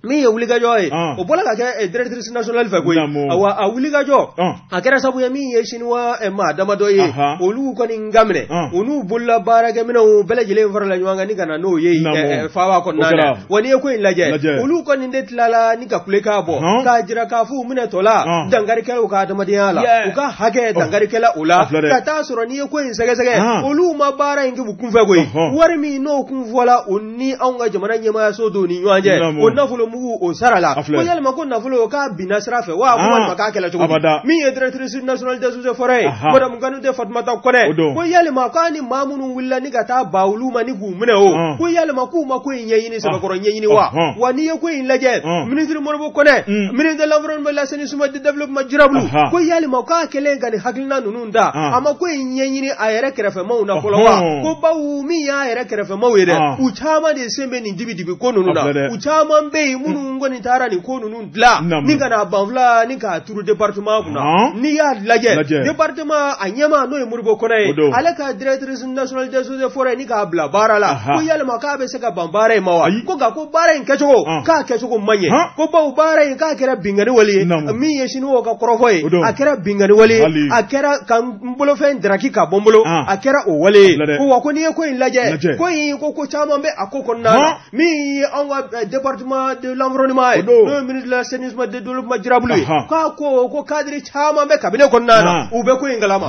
min ye wulikajɔ ye, o bɔra ka kɛ directrice nationale fɛ koyi. Awa, a wulikajɔ a kɛra sababu ye min ye siniwa maa damadɔ ye, olu kɔni nga minɛ, u n'u bolola baarakɛminɛnw bɛɛ lajɛlen farala ɲɔgɔn kan ni ka na n'o ye faaba kɔnɔna na. Wa n'i ye ko in lajɛ, olu kɔni de tilala ni ka kulekan bɔ k'a jira k'a fɔ u minɛtɔ la dankari kɛla u ka adamadenya la, u ka hakɛ dankari kɛla o la, ka taa sɔrɔ n'i ye ko in sɛgɛsɛgɛ, olu ma baara in kɛ u kunfɛ koyi. Wari min n'o kun fɔla o ni anw ka jamana ɲɛmaayaso dɔw ni ɲɔgɔn cɛ, o nafolo mugu o sara la, ko yalima ko nafolo k'a binna sira fɛ wa, ko walima k'a kɛla cogo di? Min ye directrice nationale des eaux et forêts ye, madame Kanute Fatumata Kɔnɛ, ko yalima k'a ni maa minnu wulila ni ka taa ba olu ma ni k'u minɛ o, ko yalima k'u ma ko in ɲɛɲini, sɛbɛkɔrɔ ɲɛɲini wa? Wa n'i ye ko in lajɛ, ministre Modibo Kɔnɛ, ministre de l'environnement, l'assainissement du développement durable, ko yalima k'a kɛlen ka nin hakilina ninnu ta, a ma ko in ɲɛɲini a yɛrɛ kɛrɛfɛmaw na fɔlɔ wa? Ko bawo min y'a yɛrɛ kɛrɛfɛmaw ye dɛ, u caman de sen bɛ nin dibi-dibi ko ninnu na, u caman bɛ yen minnu kɔni taara nin ko ninnu dilan ni ka na banfula ni k'a turu département kunna. N'i y'a lajɛ, département a ɲɛmaa n'o ye Modibo Kɔnɛ ye, ale ka directrice nationale des eaux et forêts ni k'a bila baara la, ko yalima k'a bɛ se ka ban baara in ma wa? Ko nka ko baara in kɛcogo k'a kɛcogo man ɲɛ, ko bawo baara in k'a kɛra binkanni wale ye, min ye siniwaw ka kɔrɔfɔ ye, a kɛra binkanni wale ye, a kɛra ka n bolofɛn daraki ka bɔ n bolo, a kɛra o wale ye. Ko wa ko n'i ye ko in lajɛ, ko in ko caman bɛ a ko kɔnɔna na. Min ye anw ka département de l'environnement ye, n'o ye ministre de l'assainissement de développement durable ye, k'a ko cadre caman bɛ cabinet kɔnɔna na. na u bɛ ko in kalama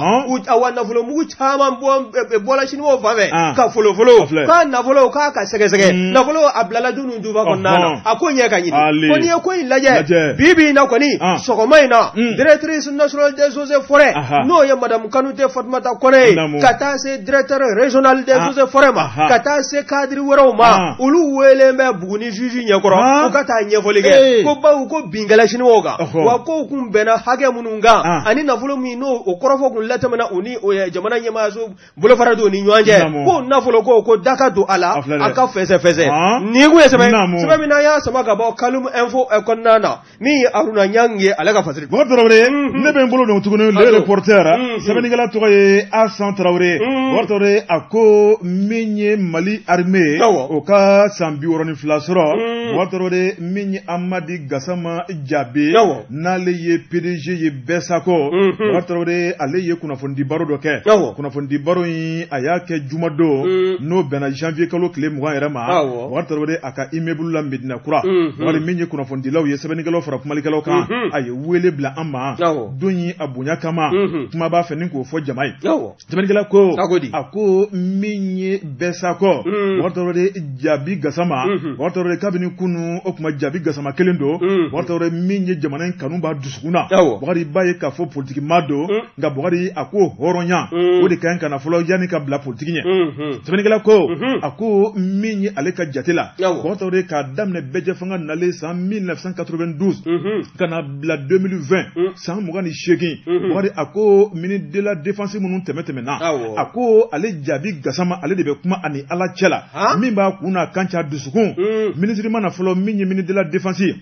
awa nafolomugu caman bɔla siniwaw fan fɛ ka folofolo k'a nafolo k'a ka sɛgɛsɛgɛ nafolo a bilala du ni duba kɔnɔna na a ko ɲɛ ka ɲini ko n'i ye ko in lajɛ bi bi in na kɔni sɔgɔma in na directrice nationale des eaux et forêts n'o ye madame Kanute Fatumata Kɔnɛ ye ka taa se directeur régional des eaux et forêts ma ka taa se cadre wɛrɛw ma olu weelen bɛ Buguni juge ɲɛkɔrɔ u ka taa ɲɛfɔli kɛ ko bawo ko bin kɛla siniwaw kan wa kow kun bɛnna hakɛ minnu kan ani nafolo min n'o o kɔrɔfɔ kun latɛmɛna u ni jamana ɲɛmaayaso bolofara dɔw ni ɲɔgɔn cɛ ko nafolo ko ko da ka don a la a ka fɛsɛfɛsɛ nin kun ye sɛbɛn sɛbɛn min n'an y'a sama ka bɔ Kaloum Info kɔnɔna na min ye Haruna Ɲang ye ale ka fasiri Bɔkari Tarawele ne bɛ n bolo don tuguni Le Reporter sɛbɛnnikɛla tɔgɔ ye Asan Tarawele Bɔkari Tarawele a ko min ye Mali armée o ka san 62 sɔrɔ Bɔkari Tarawele min ye Amadi Gasama Jabe n'ale ye PDG ye Bɛsako Bɔkari Tarawele ale ye kunnafonidi baro dɔ kɛ kunnafonidi baro in a y'a kɛ jumadon n'o bɛnna janvier kalo tile 20 yɛrɛ ma Bɔkari Tarawele a ka immeuble la Medina Kura wali min ye kunnafonidilaw ye sɛbɛnnikɛlaw fara kumalikɛlaw kan a ye wele bila an ma don in a bonya kama kuma b'a fɛ ni k'o fɔ jama ye sɛbɛnnikɛla ko a ko min ye Bɛsakɔ Bɔkari Tarawele Jabi Gasama Bɔkari Tarawele kabini kunun o tuma Jabi Gasama kelen don Bɔkari Tarawele min ye jamana in kanu b'a dusukun na Bɔkari b'a ye k'a fɔ politiki maa don nka Bɔkari a ko hɔrɔnya o de ka ɲi ka na fɔlɔ yanni ka bila politiki ɲɛ sɛbɛnnikɛla ko a ko min ye ale ka jate la Bɔkari Tarawele k'a daminɛ bɛɛjɛfanga nalen san 1992 ka na bila 2020 san 28 Bɔkari a ko ministre de la défense minnu tɛmɛ tɛmɛna a ko ale Jabi Gasama ale de bɛ kuma ani Ala cɛ la min b'a kun n'a kan cɛ dusukun minisiri ma na fɔlɔ min ye ministre de la défense ye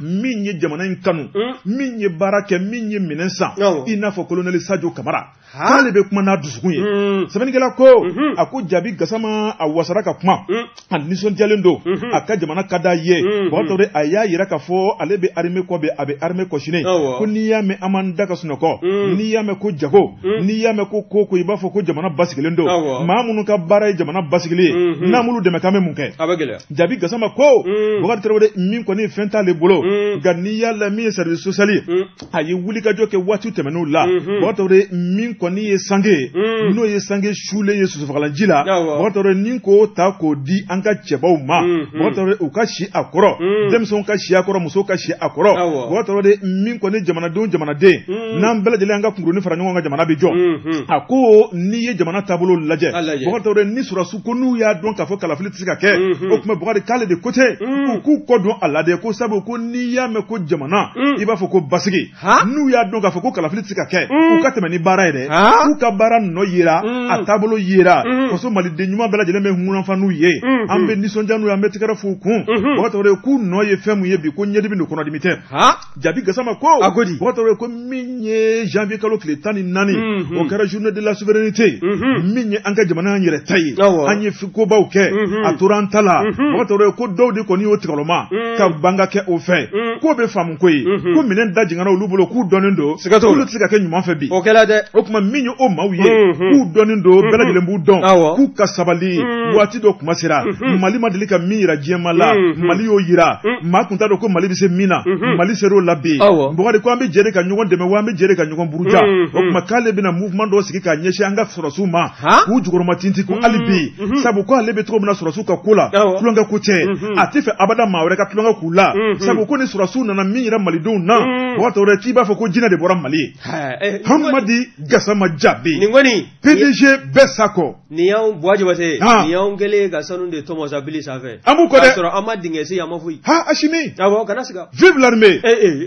min ye jamana in kanu min ye baara kɛ min ye minɛn san i n'a fɔ colonel Sadio Kamara k'ale bɛ kuma n'a dusukun ye sɛbɛnnikɛla ko a ko Jabi Gasama a wasara ka kuma a nisɔndiyalen don a ka jamana ka d'a ye Bɔkari Tarawele a y'a yira k'a fɔ ale bɛ armée kɔ bi a bɛ armée kɔ sini ko n'i y'a mɛn an m'an da ka sunɔgɔ n'i y'a mɛn ko jago n'i y'a mɛn ko ko ko i b'a fɔ ko jamana basigilen don maa minnu ka baara ye jamana basigili ye n'an m'olu dɛmɛ k'an bɛ mun kɛ Jabi Gasama ko Bɔkari Tarawele min kɔni fɛn t'ale bolo nka n'i y'a la min ye service social ye a ye wulikajɔ kɛ waati tɛmɛnenw la Bɔkari Tarawele min kɔni ye sange ye n'o ye sange sulen ye sosofagalanji la Bɔkari Tarawele ni k'o ta k'o di an ka cɛbaw ma Bɔkari Tarawele u ka si a kɔrɔ denmisɛnw ka si a kɔrɔ musow ka si a kɔrɔ Bɔkari Tarawele min kɔni jamanadenw jamanaden n'an bɛɛ lajɛlen an ka kunkurunin fara ɲɔgɔn kan jamana bɛ jɔ a ko n'i ye jamana taabolo lajɛ Bɔkari Tarawele ni sɔrɔdasiw ko n'u y'a dɔn k'a fɔ kalafili tɛ se ka kɛ o tuma Bɔkari k'ale de ko ten u k'u kɔ don a la dɛ ko sabu ko n'i y'a mɛn ko jamana i b'a fɔ ko basigi n'u y'a dɔn k'a fɔ ko kalafili tɛ se ka kɛ u ka tɛmɛ ni baara ye dɛ k'u ka baara nɔ yera a taabolo yera faso maliden ɲuman bɛɛ lajɛlen bɛ ŋunanfa n'u ye an bɛ nisɔndiya n'u ye an bɛ tɛgɛrɛ f'u kun Bɔkari Tarawele k'u nɔ ye fɛn mun ye bi ko ɲɛdimi don kɔnɔdimi tɛ Jabi Gasama ko Bɔkari Tarawele ko min ye janvier kalo tile 14 o kɛra journée de la souveraineté min ye an ka jamana yɛrɛ ta ye an ye kobaw kɛ a tora an ta la Bɔkari Tarawele ko dɔw de kɔni y'o tigɛlɔma ka ban ka kɛ o fɛ k'o bɛ faamu ko ye ko minɛn da jiginna olu bolo k'u dɔnnen don olu tɛ se ka kɛ ɲuman fɛ bi o kɛra dɛ o tuma min ye o maaw ye k'u dɔnnen don bɛɛ lajɛlen b'u dɔn k'u ka sabali waati dɔ kuma sera Mali ma deli ka min yira diɲɛma la Mali y'o yira maa kun t'a dɔn ko Mali bɛ se min na Mali ser'o la bi Bɔkari ko an bɛ jɛ de ka ɲɔgɔn dɛmɛ wa an bɛ jɛ de ka ɲɔgɔn buruja o tuma k'ale bɛna mouvement dɔ sigi k'a ɲɛsin an ka sɔrɔdasiw ma k'u jukɔrɔma tintin ko hali bi sabu ko ale bɛ cogo min na sɔrɔdasiw ka ko la tulonkɛ ko tɛ a tɛ fɛ abada maa wɛrɛ ka tulonkɛ k'u la sabu ko ni sɔrɔdasiw nana min yira malidenw na Bɔkari Tarawele k'i b'a fɔ ko jinɛ de bɔra Mali ye Hamadi Gasama Jabi nin kɔni PDG Bɛsakɔ nin y'anw Buwa Jabate nin y'anw kɛlen ka sanu de tɔmɔ sa bili sanfɛ an b'u kɔ dɛ k'a sɔrɔ an ma dingɛ sen an ma foyi ha Asimi awɔ kana siga vive l'armée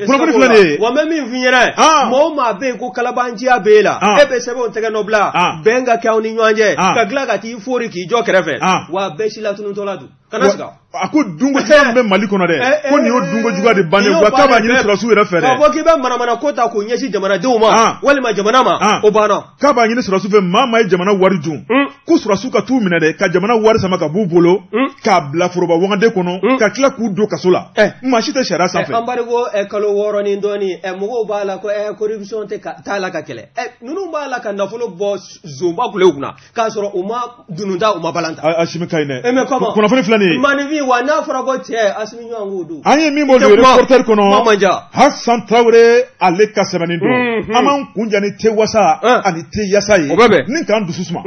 kunnafoni filɛ nin ye wa n bɛ min f'i ɲɛna maa o maa bɛ yen ko kalabanciya b'e la e bɛ sɛbɛnw tɛgɛ nɔ bila bɛn ka kɛ aw ni ɲɔgɔn cɛ ka tila ka t'i fori k'i jɔ kɛrɛfɛ wa bɛɛ silatunutɔla don kana siga a ko dunko juguya min bɛ Mali kɔnɔ dɛ ko nin y'o dunko juguya de bannen wa k'a b'a ɲini sɔrɔdasiw yɛrɛ fɛ dɛ k'a fɔ k'i bɛ manamana ko ta k'o ɲɛsin jamanadenw ma walima jamana ma o banna k'a b'a ɲini sɔrɔdasiw fɛ maa maa ye jamana wari dun ko sɔrɔdasiw ka t'u minɛ dɛ ka jamana wari sama ka b'u bolo k'a bila foroba wagande kɔnɔ ka tila k'u don kaso la maa si tɛ sariya sanfɛ embargo kalo 6 ni dɔɔni mɔgɔw b'a la ko corruption tɛ t'a la ka kɛlɛ ninnu b'a la ka nafolo bɔ zonba kulew kunna k'a sɔrɔ u ma dunun ta u ma balan ta Asimi ka ɲi dɛ mais comment kunnafoni filɛ filɛ nin ye. Maaninfin wa n'a fɔra ko cɛ Asimi ɲɔgɔn k'o don. An ye min bɔ Le Reporter kɔnɔ, Hasan Tarawele ale ka sɛbɛnni don. An b'an kun ja ni te wasa ani te yasa ye. O bɛ bɛn. Ni k'an dusu suma.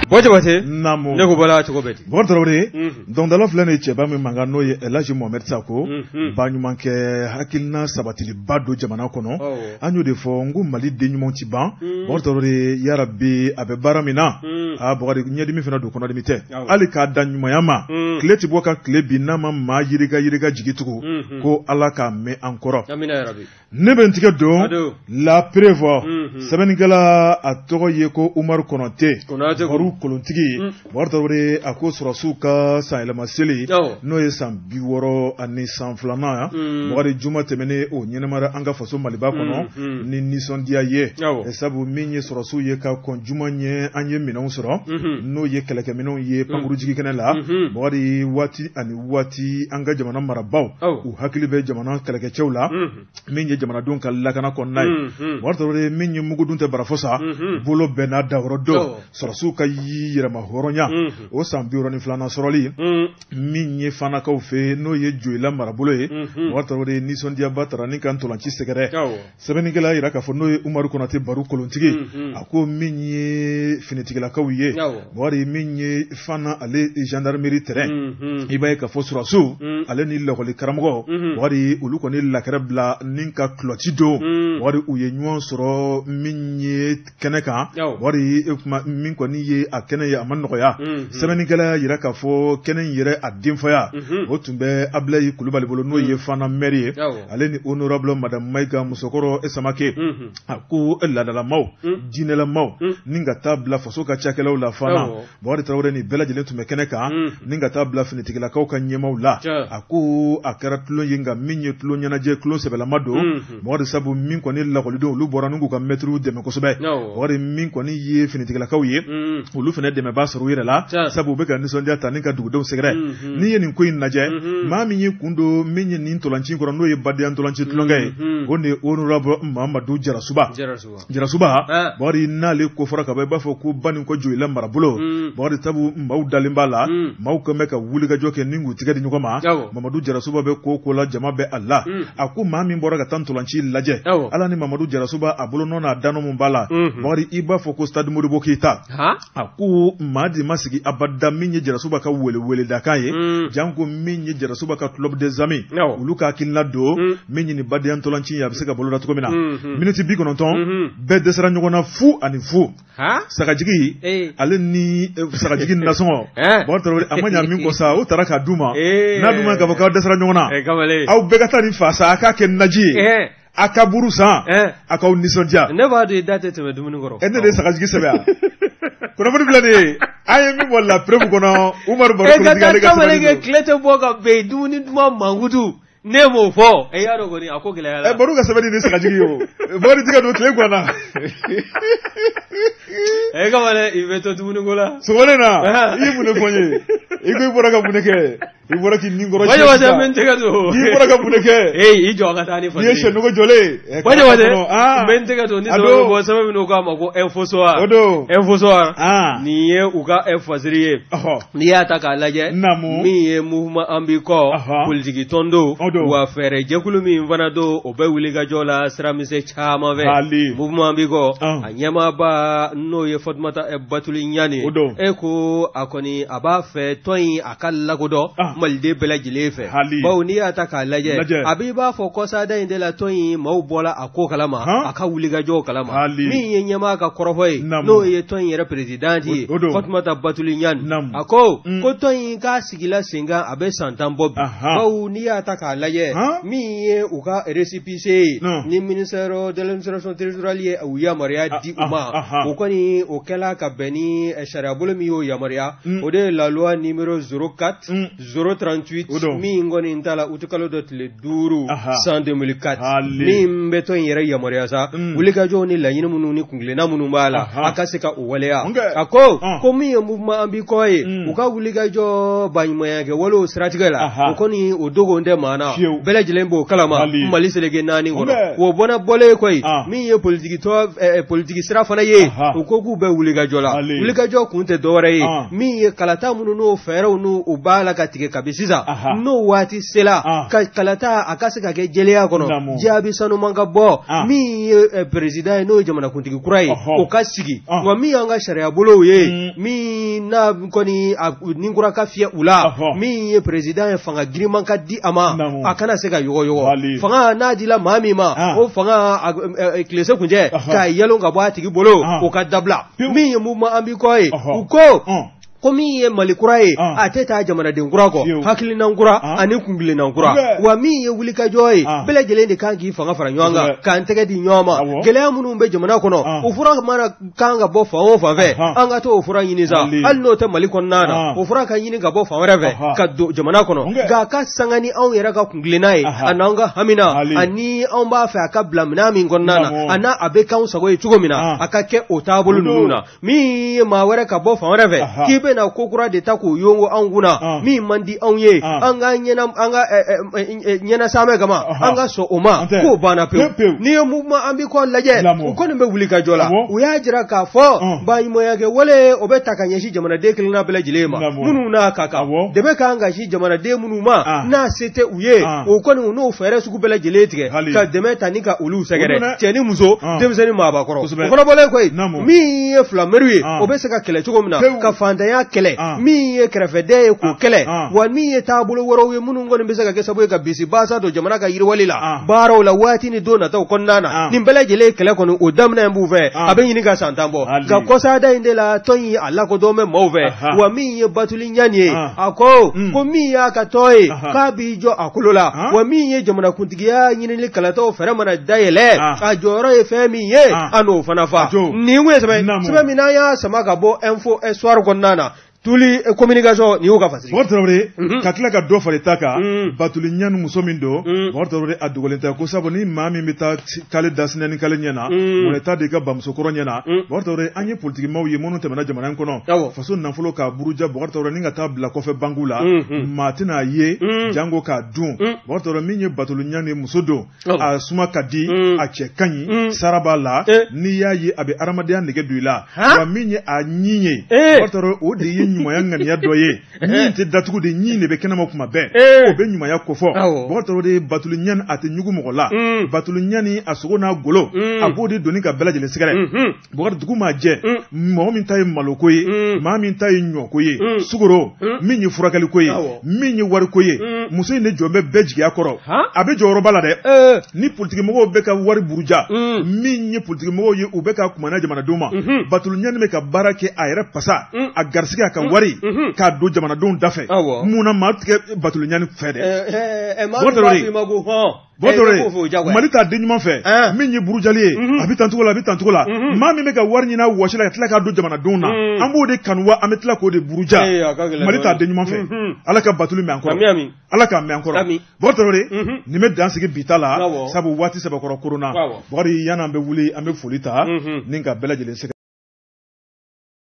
Bɔ Jabate. Naamu. Ne ko bɔra cogo bɛ di. Bɔkari Tarawele. Dɔnkilidala filɛ nin ye cɛba min mankan n'o ye Elhaji Mohamed Sako. Baɲumankɛ hakilina sabatiliba don jamana kɔnɔ. An y'o de fɔ n ko Mali den ɲumanw ti ban. Bɔkari Tarawele yarabi a bɛ baara min na. Aa Bɔkari ɲɛdimi fana don kɔnɔdimi tɛ. Hali k'a dan ɲumanya ma. Tile ti bɔ ka tile bin n'a ma maa yirika yirika jigi tugu. Ko Ala k'a mɛn an kɔrɔ. Amina yarabi. Ne bɛ n tigɛ don La Preuve sɛbɛnnikɛla a tɔgɔ ye ko Umaru Kɔnɔte Baru kolontigi Bɔkari Tarawele a ko sɔrɔsiw ka sanyɛlɛma seli n'o ye san 62 san Bɔkari juma tɛmɛnen o ɲɛnamara an ka faso Maliba kɔnɔ ni nisɔndiya ye sabu min ye sɔrɔsiw ye ka kɔn juma ɲɛ an ye minɛnw sɔrɔ n'o ye kɛlɛkɛminɛnw ye pankurujigi kɛnɛ la Bɔkari waati ani waati an ka jamana marabaaw u hakili bɛ jamana kɛlɛkɛcɛw la min ye jamanadenw ka lakana kɔnɔna ye Bɔkari Tarawele min ye mugudun tɛ barafɔ sa bolo bɛɛ n'a dayɔrɔ don sɔrɔsiw ka yɛrɛma hɔrɔnya o san 62nan sɔrɔli min ye fanakaw fɛ n'o ye Joyila marabolo ye Bɔkari Tarawele nisɔndiyaba taara ni ka ntolanci sɛgɛrɛ sɛbɛnnikɛla yira k'a fɔ n'o ye Umaru Kɔnɔte Baru kolontigi a ko min ye finitigilakaw ye Bɔkari min ye Fana ale gendarmerie terrain i b'a ye k'a fɔ sɔrɔsiw ale ni lakɔli karamɔgɔ Bɔkari olu kɔni lakɛrɛ bila ni ka kulɔti don Bɔkari u ye ɲɔgɔn sɔrɔ min ye kɛnɛ kan Bɔkari min kɔni ye a kɛnɛ ye a ma nɔgɔya sɛbɛnnikɛla yira k'a fɔ kɛnɛ in yɛrɛ a denfaya o tun bɛ Abulayi Kulubali bolo n'o ye Fana maire ye ale ni honorable madame Mayiga musokɔrɔ Samake a ko laadalamaw diinɛlamaw ni ka taa bila faso ka cakɛlaw la Fana Bɔkari Tarawele ni bɛɛ lajɛlen tun bɛ kɛnɛ kan ni ka taa bila finitigilakaw ka ɲɛmaaw la a ko a kɛra tulon ye nka min ye tulon ɲɛnajɛ tulon sɛbɛlama don Bɔkari sabu min kɔni lakɔlidenw olu bɔra n'u k'u ka mɛtiriw dɛmɛ kosɛbɛ Bɔkari min kɔni ye finitigilakaw ye olu fana dɛmɛbaa sɔrɔ u yɛrɛ la sabu u bɛ ka nisɔndiya ta ni ka dugudenw sɛgɛrɛ n'i ye nin ko in lajɛ maa min ye kun don min ye nin ntolanci kɔrɔ n'o ye badenya ntolanci tulonkɛ ye o de ye honorable Mamadu Jarasuba Jarasuba Bɔkari n'ale ko fɔra ka ban i b'a fɔ ko Banikɔ Joyila marabolo Bɔkari sabu maaw dalen b'a la maaw kɛlen bɛ ka wulikajɔ kɛ ni k'u tigɛ di ɲɔgɔn ma Mamadu Jarasuba bɛ ko ko la jama bɛ a la a ko maa min bɔra ka taa ntolanci lajɛ Ala ni Mamadu Jarasuba a bolonɔ n'a danɔ mun b'a la Bɔkari i b'a fɔ ko stade Modibo Keyita a ko maa de ma sigi abada min ye Jarasuba ka weleweledakan ye janko min ye Jarasuba ka club des amis olu ka hakilina don min ye nin badenya ntolanci ye a bɛ se ka boloda cogo min na miniti 90 bɛɛ dɛsɛra ɲɔgɔn na 0-0 sagajigi ale ni sagajigi nasɔngɔ Bɔkari Tarawele a ma ɲa min kɔ sa o taara k'a d'u ma n'a dun ma k'a fɔ k'aw dɛsɛra ɲɔgɔn na aw bɛɛ ka taa nin fa sa a k'a kɛ naji ye a ka buru san a k'aw nisɔndiya ne b'a dɔn i da tɛ tɛmɛ dumuni kɔrɔ ne de ye sagajigi sɛbɛn yan kunnafoni filɛ nin ye an ye min bɔ La Preuve kɔnɔ Umaru Baro Kolontigi ale ka sɛbɛnni don tile tɛ bɔ ka bɛn dumuni duman mankutu ne m'o fɔ e y'a dɔn kɔni a ko gɛlɛyara Baro ka sɛbɛnni ni sagajigi ye o Baro tigɛ don tile ganna e kamalen i bɛ to dumuni ko la sɔgɔmada in na i ye mun de fɔ n ye i ko i bɔra ka mun de kɛ i bɔra k'i ni kɔrɔ Bajabate n bɛ n tɛgɛ don i bɔra ka mun de kɛ ee i jɔ ka taa ni fasiri n'i ye sɛnɔgɔ jɔlen ye Bajabate n bɛ n tɛgɛ don ni sɛbɛn bɛ bɔ sɛbɛn min n'u k'a ma ko Info Soir o don Info Soir nin ye u ka fasiri ye n'i y'a ta k'a lajɛ min ye mouvement an b'i kɔ politiki tɔn don wa fɛɛrɛ jɛkulu min fana don o bɛ wulikajɔ la siramisɛn caman fɛ mouvement an b'i kɔ a ɲɛmaaba n'o ye Fatumata Batuli Ɲane e ko a kɔni a b'a fɛ tɔn in a ka lakodɔn ah. maliden bɛɛ lajɛlen fɛ bawo n'i y'a ta k'a lajɛ a b'i b'a fɔ kɔsada in de la tɔn in maaw bɔla a ko kalama a ka wulikajɔw kalama min ye ɲɛmaa ka kɔrɔfɔ ye n'o ye tɔn in yɛrɛ perezidanti ye Fatumata Batuli Ɲane a ko ko tɔn in k'a sigila sen kan a bɛ san 10 bɔ bi bawo n'i y'a ta k'a lajɛ min ye u ka récépissé ye ni ministère de l'administration territoriale ye u yamaruya di u ma o kɔni o kɛla ka bɛn ni sariyabolo min y'o yamaruya o de ye la loi numéro 04 038 min kɔni tala utikalo dɔ tile 5 san 2004 min bɛ tɔn in yɛrɛ yamaruya sa wulikajɔw ni laɲini minnu ni kuntilenna minnu b'a la a ka se ka o waleya a ko ko min ye mouvement an b'i kɔ ye u ka wulikajɔ baɲumankɛ walew siratigɛ la o kɔni o dogon tɛ maa na bɛɛ lajɛlen b'o kalama Mali seleke 4 kɔnɔ o bɔnna bɔlen koyi min ye politiki sira fana ye U ko k'u bɛ wulikajɔ la, wulikajɔ kun tɛ dɔwɛrɛ ye, min ye kalata minnu n'o fɛɛrɛw n'u u b'a la ka tigɛ kabi sisan, n'o waati sera ka kalata a ka se ka kɛ jɛlenya kɔnɔ, jaabi sanuman ka bɔ, min ye président ye n'o ye jamanakuntigi kura ye, o ka sigi. Wa min y'an ka sariya bolow ye, min n'a kɔni ni kura ka fiyɛ u la, min ye président ye fanga giriman ka di a ma, a kana se ka yɔgɔyɔgɔ. Fanga n'a dila maa min ma, o fanga tilese kuncɛ k'a yalon ka bɔ a tigi bolo, o ka dabila. Min ye mouvement an b'i kɔ ye, u ko ko min ye Mali kura ye, a tɛ taa jamanaden kura kɔ, hakilinan kura ani kuntilennan kura. Wa min ye wulikajɔ ye, bɛɛ lajɛlen de kan k'i fanga fara ɲɔgɔn kan, k'an tɛgɛ di ɲɔgɔn ma. Gɛlɛya minnu bɛ jamana kɔnɔ, o fura mana kan ka bɔ fan o fan fɛ, an ka t'o fura ɲini sa, hali n'o tɛ Mali kɔnɔna na, o fura ka ɲini ka bɔ fan wɛrɛ fɛ ka don jamana kɔnɔ, nka a ka sanga ni anw yɛrɛ ka kuntilenna ye, a n'an ka hamina, ani anw b'a fɛ a ka bila minɛn min kɔnɔna na, a n'a a bɛ k'anw sago ye cogo min na, a ka kɛ o taabolo ninnu na. Min ye maa wɛrɛ ka bɔ fan wɛrɛ fɛ k'i bɛna ko kura de ta k'o yongo anw kunna, min man di anw ye, an ka ɲɛnasamɛ kama an ka sɔn o ma, k'o banna pewu. N'i ye mouvement an b'i kɔ lajɛ, u kɔni bɛ wuli ka jɔ la. U y'a jira k'a fɔ baɲumankɛ wale o bɛ ta ka ɲɛsin jamanaden kelenna bɛɛ lajɛlen ma, minnu n'a ka kan dɛmɛ kan ka sin jamanaden minnu ma n'a se tɛ u ye, o kɔni u n'o fɛɛrɛ sugu bɛɛ lajɛlen tigɛ ka dɛmɛ ta ni ka olu sɛgɛrɛ, cɛ ni muso, denmisɛnnin maabakɔrɔ. O fana bɔlen kɔ yen, min ye filamɛriw ye, o bɛ se ka kɛlɛ cogo min na ka faantanya kɛlɛ, min ye kɛrɛfɛdɛn ye k'o kɛlɛ, wa min ye taabolo wɛrɛw ye minnu kɔni bɛ se ka kɛ sababu ye ka bisi baasa don jamana ka yiriwali la baaraw la waati ni don nataw kɔnɔna na, nin bɛɛ lajɛlen kɛlɛ kɔni o daminɛ b'u fɛ, a bɛ ɲini ka san 10 bɔ. Nka kɔsada in de la tɔn in a lakodɔn bɛ maaw fɛ. Wa min ye Batuli Ɲani ye, a ko ko min y'a ka tɔn ye k'a b'i jɔ a kolo la, wa min ye jamanakuntigiya ɲinili kalataw fɛɛrɛ mana dayɛlɛ, a jɔyɔrɔ ye fɛn min ye, a n'o fana fa. Nin kun ye sɛbɛn min n'an y'a sama ka bɔ Info Soir kɔnɔna na, Tuli communication nin y'u ka fasiri. Bɔkari Tarawele, ka tila ka dɔ fara i ta kan, Batuli Ɲani muso min don, Bɔkari Tarawele a dogolen tɛ ko sabu ni maa min bɛ taa kale da sinɛ ni kale ɲɛ na, mɔnɛ t'a di ka bamusokɔrɔ ɲɛ na. Bɔkari Tarawele, an ye politikimaw ye minnu tɛmɛna jamana in kɔnɔ, faso nafolo k'a buruja Bɔkari Tarawele ni ka taa bila kɔfɛ banku la, maa tɛna ye jango k'a dun. Bɔkari Tarawele, min ye Batuli Ɲani muso don, a suma ka di, a cɛ ka ɲi, sara b'a la, n'i y'a ye a bɛ adamadenya nege don i la. Wa min ye a ɲin ye, Bɔkari Tarawele, o de ye ɲumanya ŋaniya dɔ ye, ɲin tɛ datugu de, ɲin de bɛ kɛnɛma kuma bɛɛ, o bɛ ɲumanya kofɔ. Bɔkari Tarawele, Batuli Ɲani a tɛ ɲugu mɔgɔ la, Batuli Ɲani a sogo n'a golo a b'o de doni ka bɛɛ lajɛlen sɛgɛrɛ. Bɔkari, dugu maa jɛ, mɔgɔ min ta ye maloko ye, maa min ta ye ɲɔko ye, sukaro, min ye furakɛliko ye, min ye wariko ye, muso in de jɔ bɛ bɛɛ jigiya kɔrɔ, a bɛ jɔyɔrɔba la dɛ. Ni politikimɔgɔw bɛ ka wari buruja, min ye politikimɔgɔw ye u bɛ ka kumana jamanadenw ma, Batuli Ɲani bɛ ka baara kɛ a yɛrɛ pasa, a garisɛgɛ, a ka wari k'a don jamanadenw dafɛ. Mun na maa tigɛ Batuli Ɲani fɛ dɛ? Mali t'a den ɲuman fɛ, min ye burujali ye, a bɛ tancogo la, a bɛ tancogo la. Maa min bɛ ka wari ɲini a wɔsi la ka tila k'a don jamanadenw na, an b'o de kanu wa an bɛ tila k'o de buruja. Mali t'a den ɲuman fɛ. Ala ka Batuli mɛn an kɔrɔ, Ala k'a mɛn an kɔrɔ. Bɔkari Tarawele, nin bɛ dan sigi bi ta la, sabu waati sɛbɛkɔrɔ koronna. Bɔkari, yan'an bɛ wuli, an bɛ foli ta ni ka bɛɛ lajɛlen sɛgɛrɛ.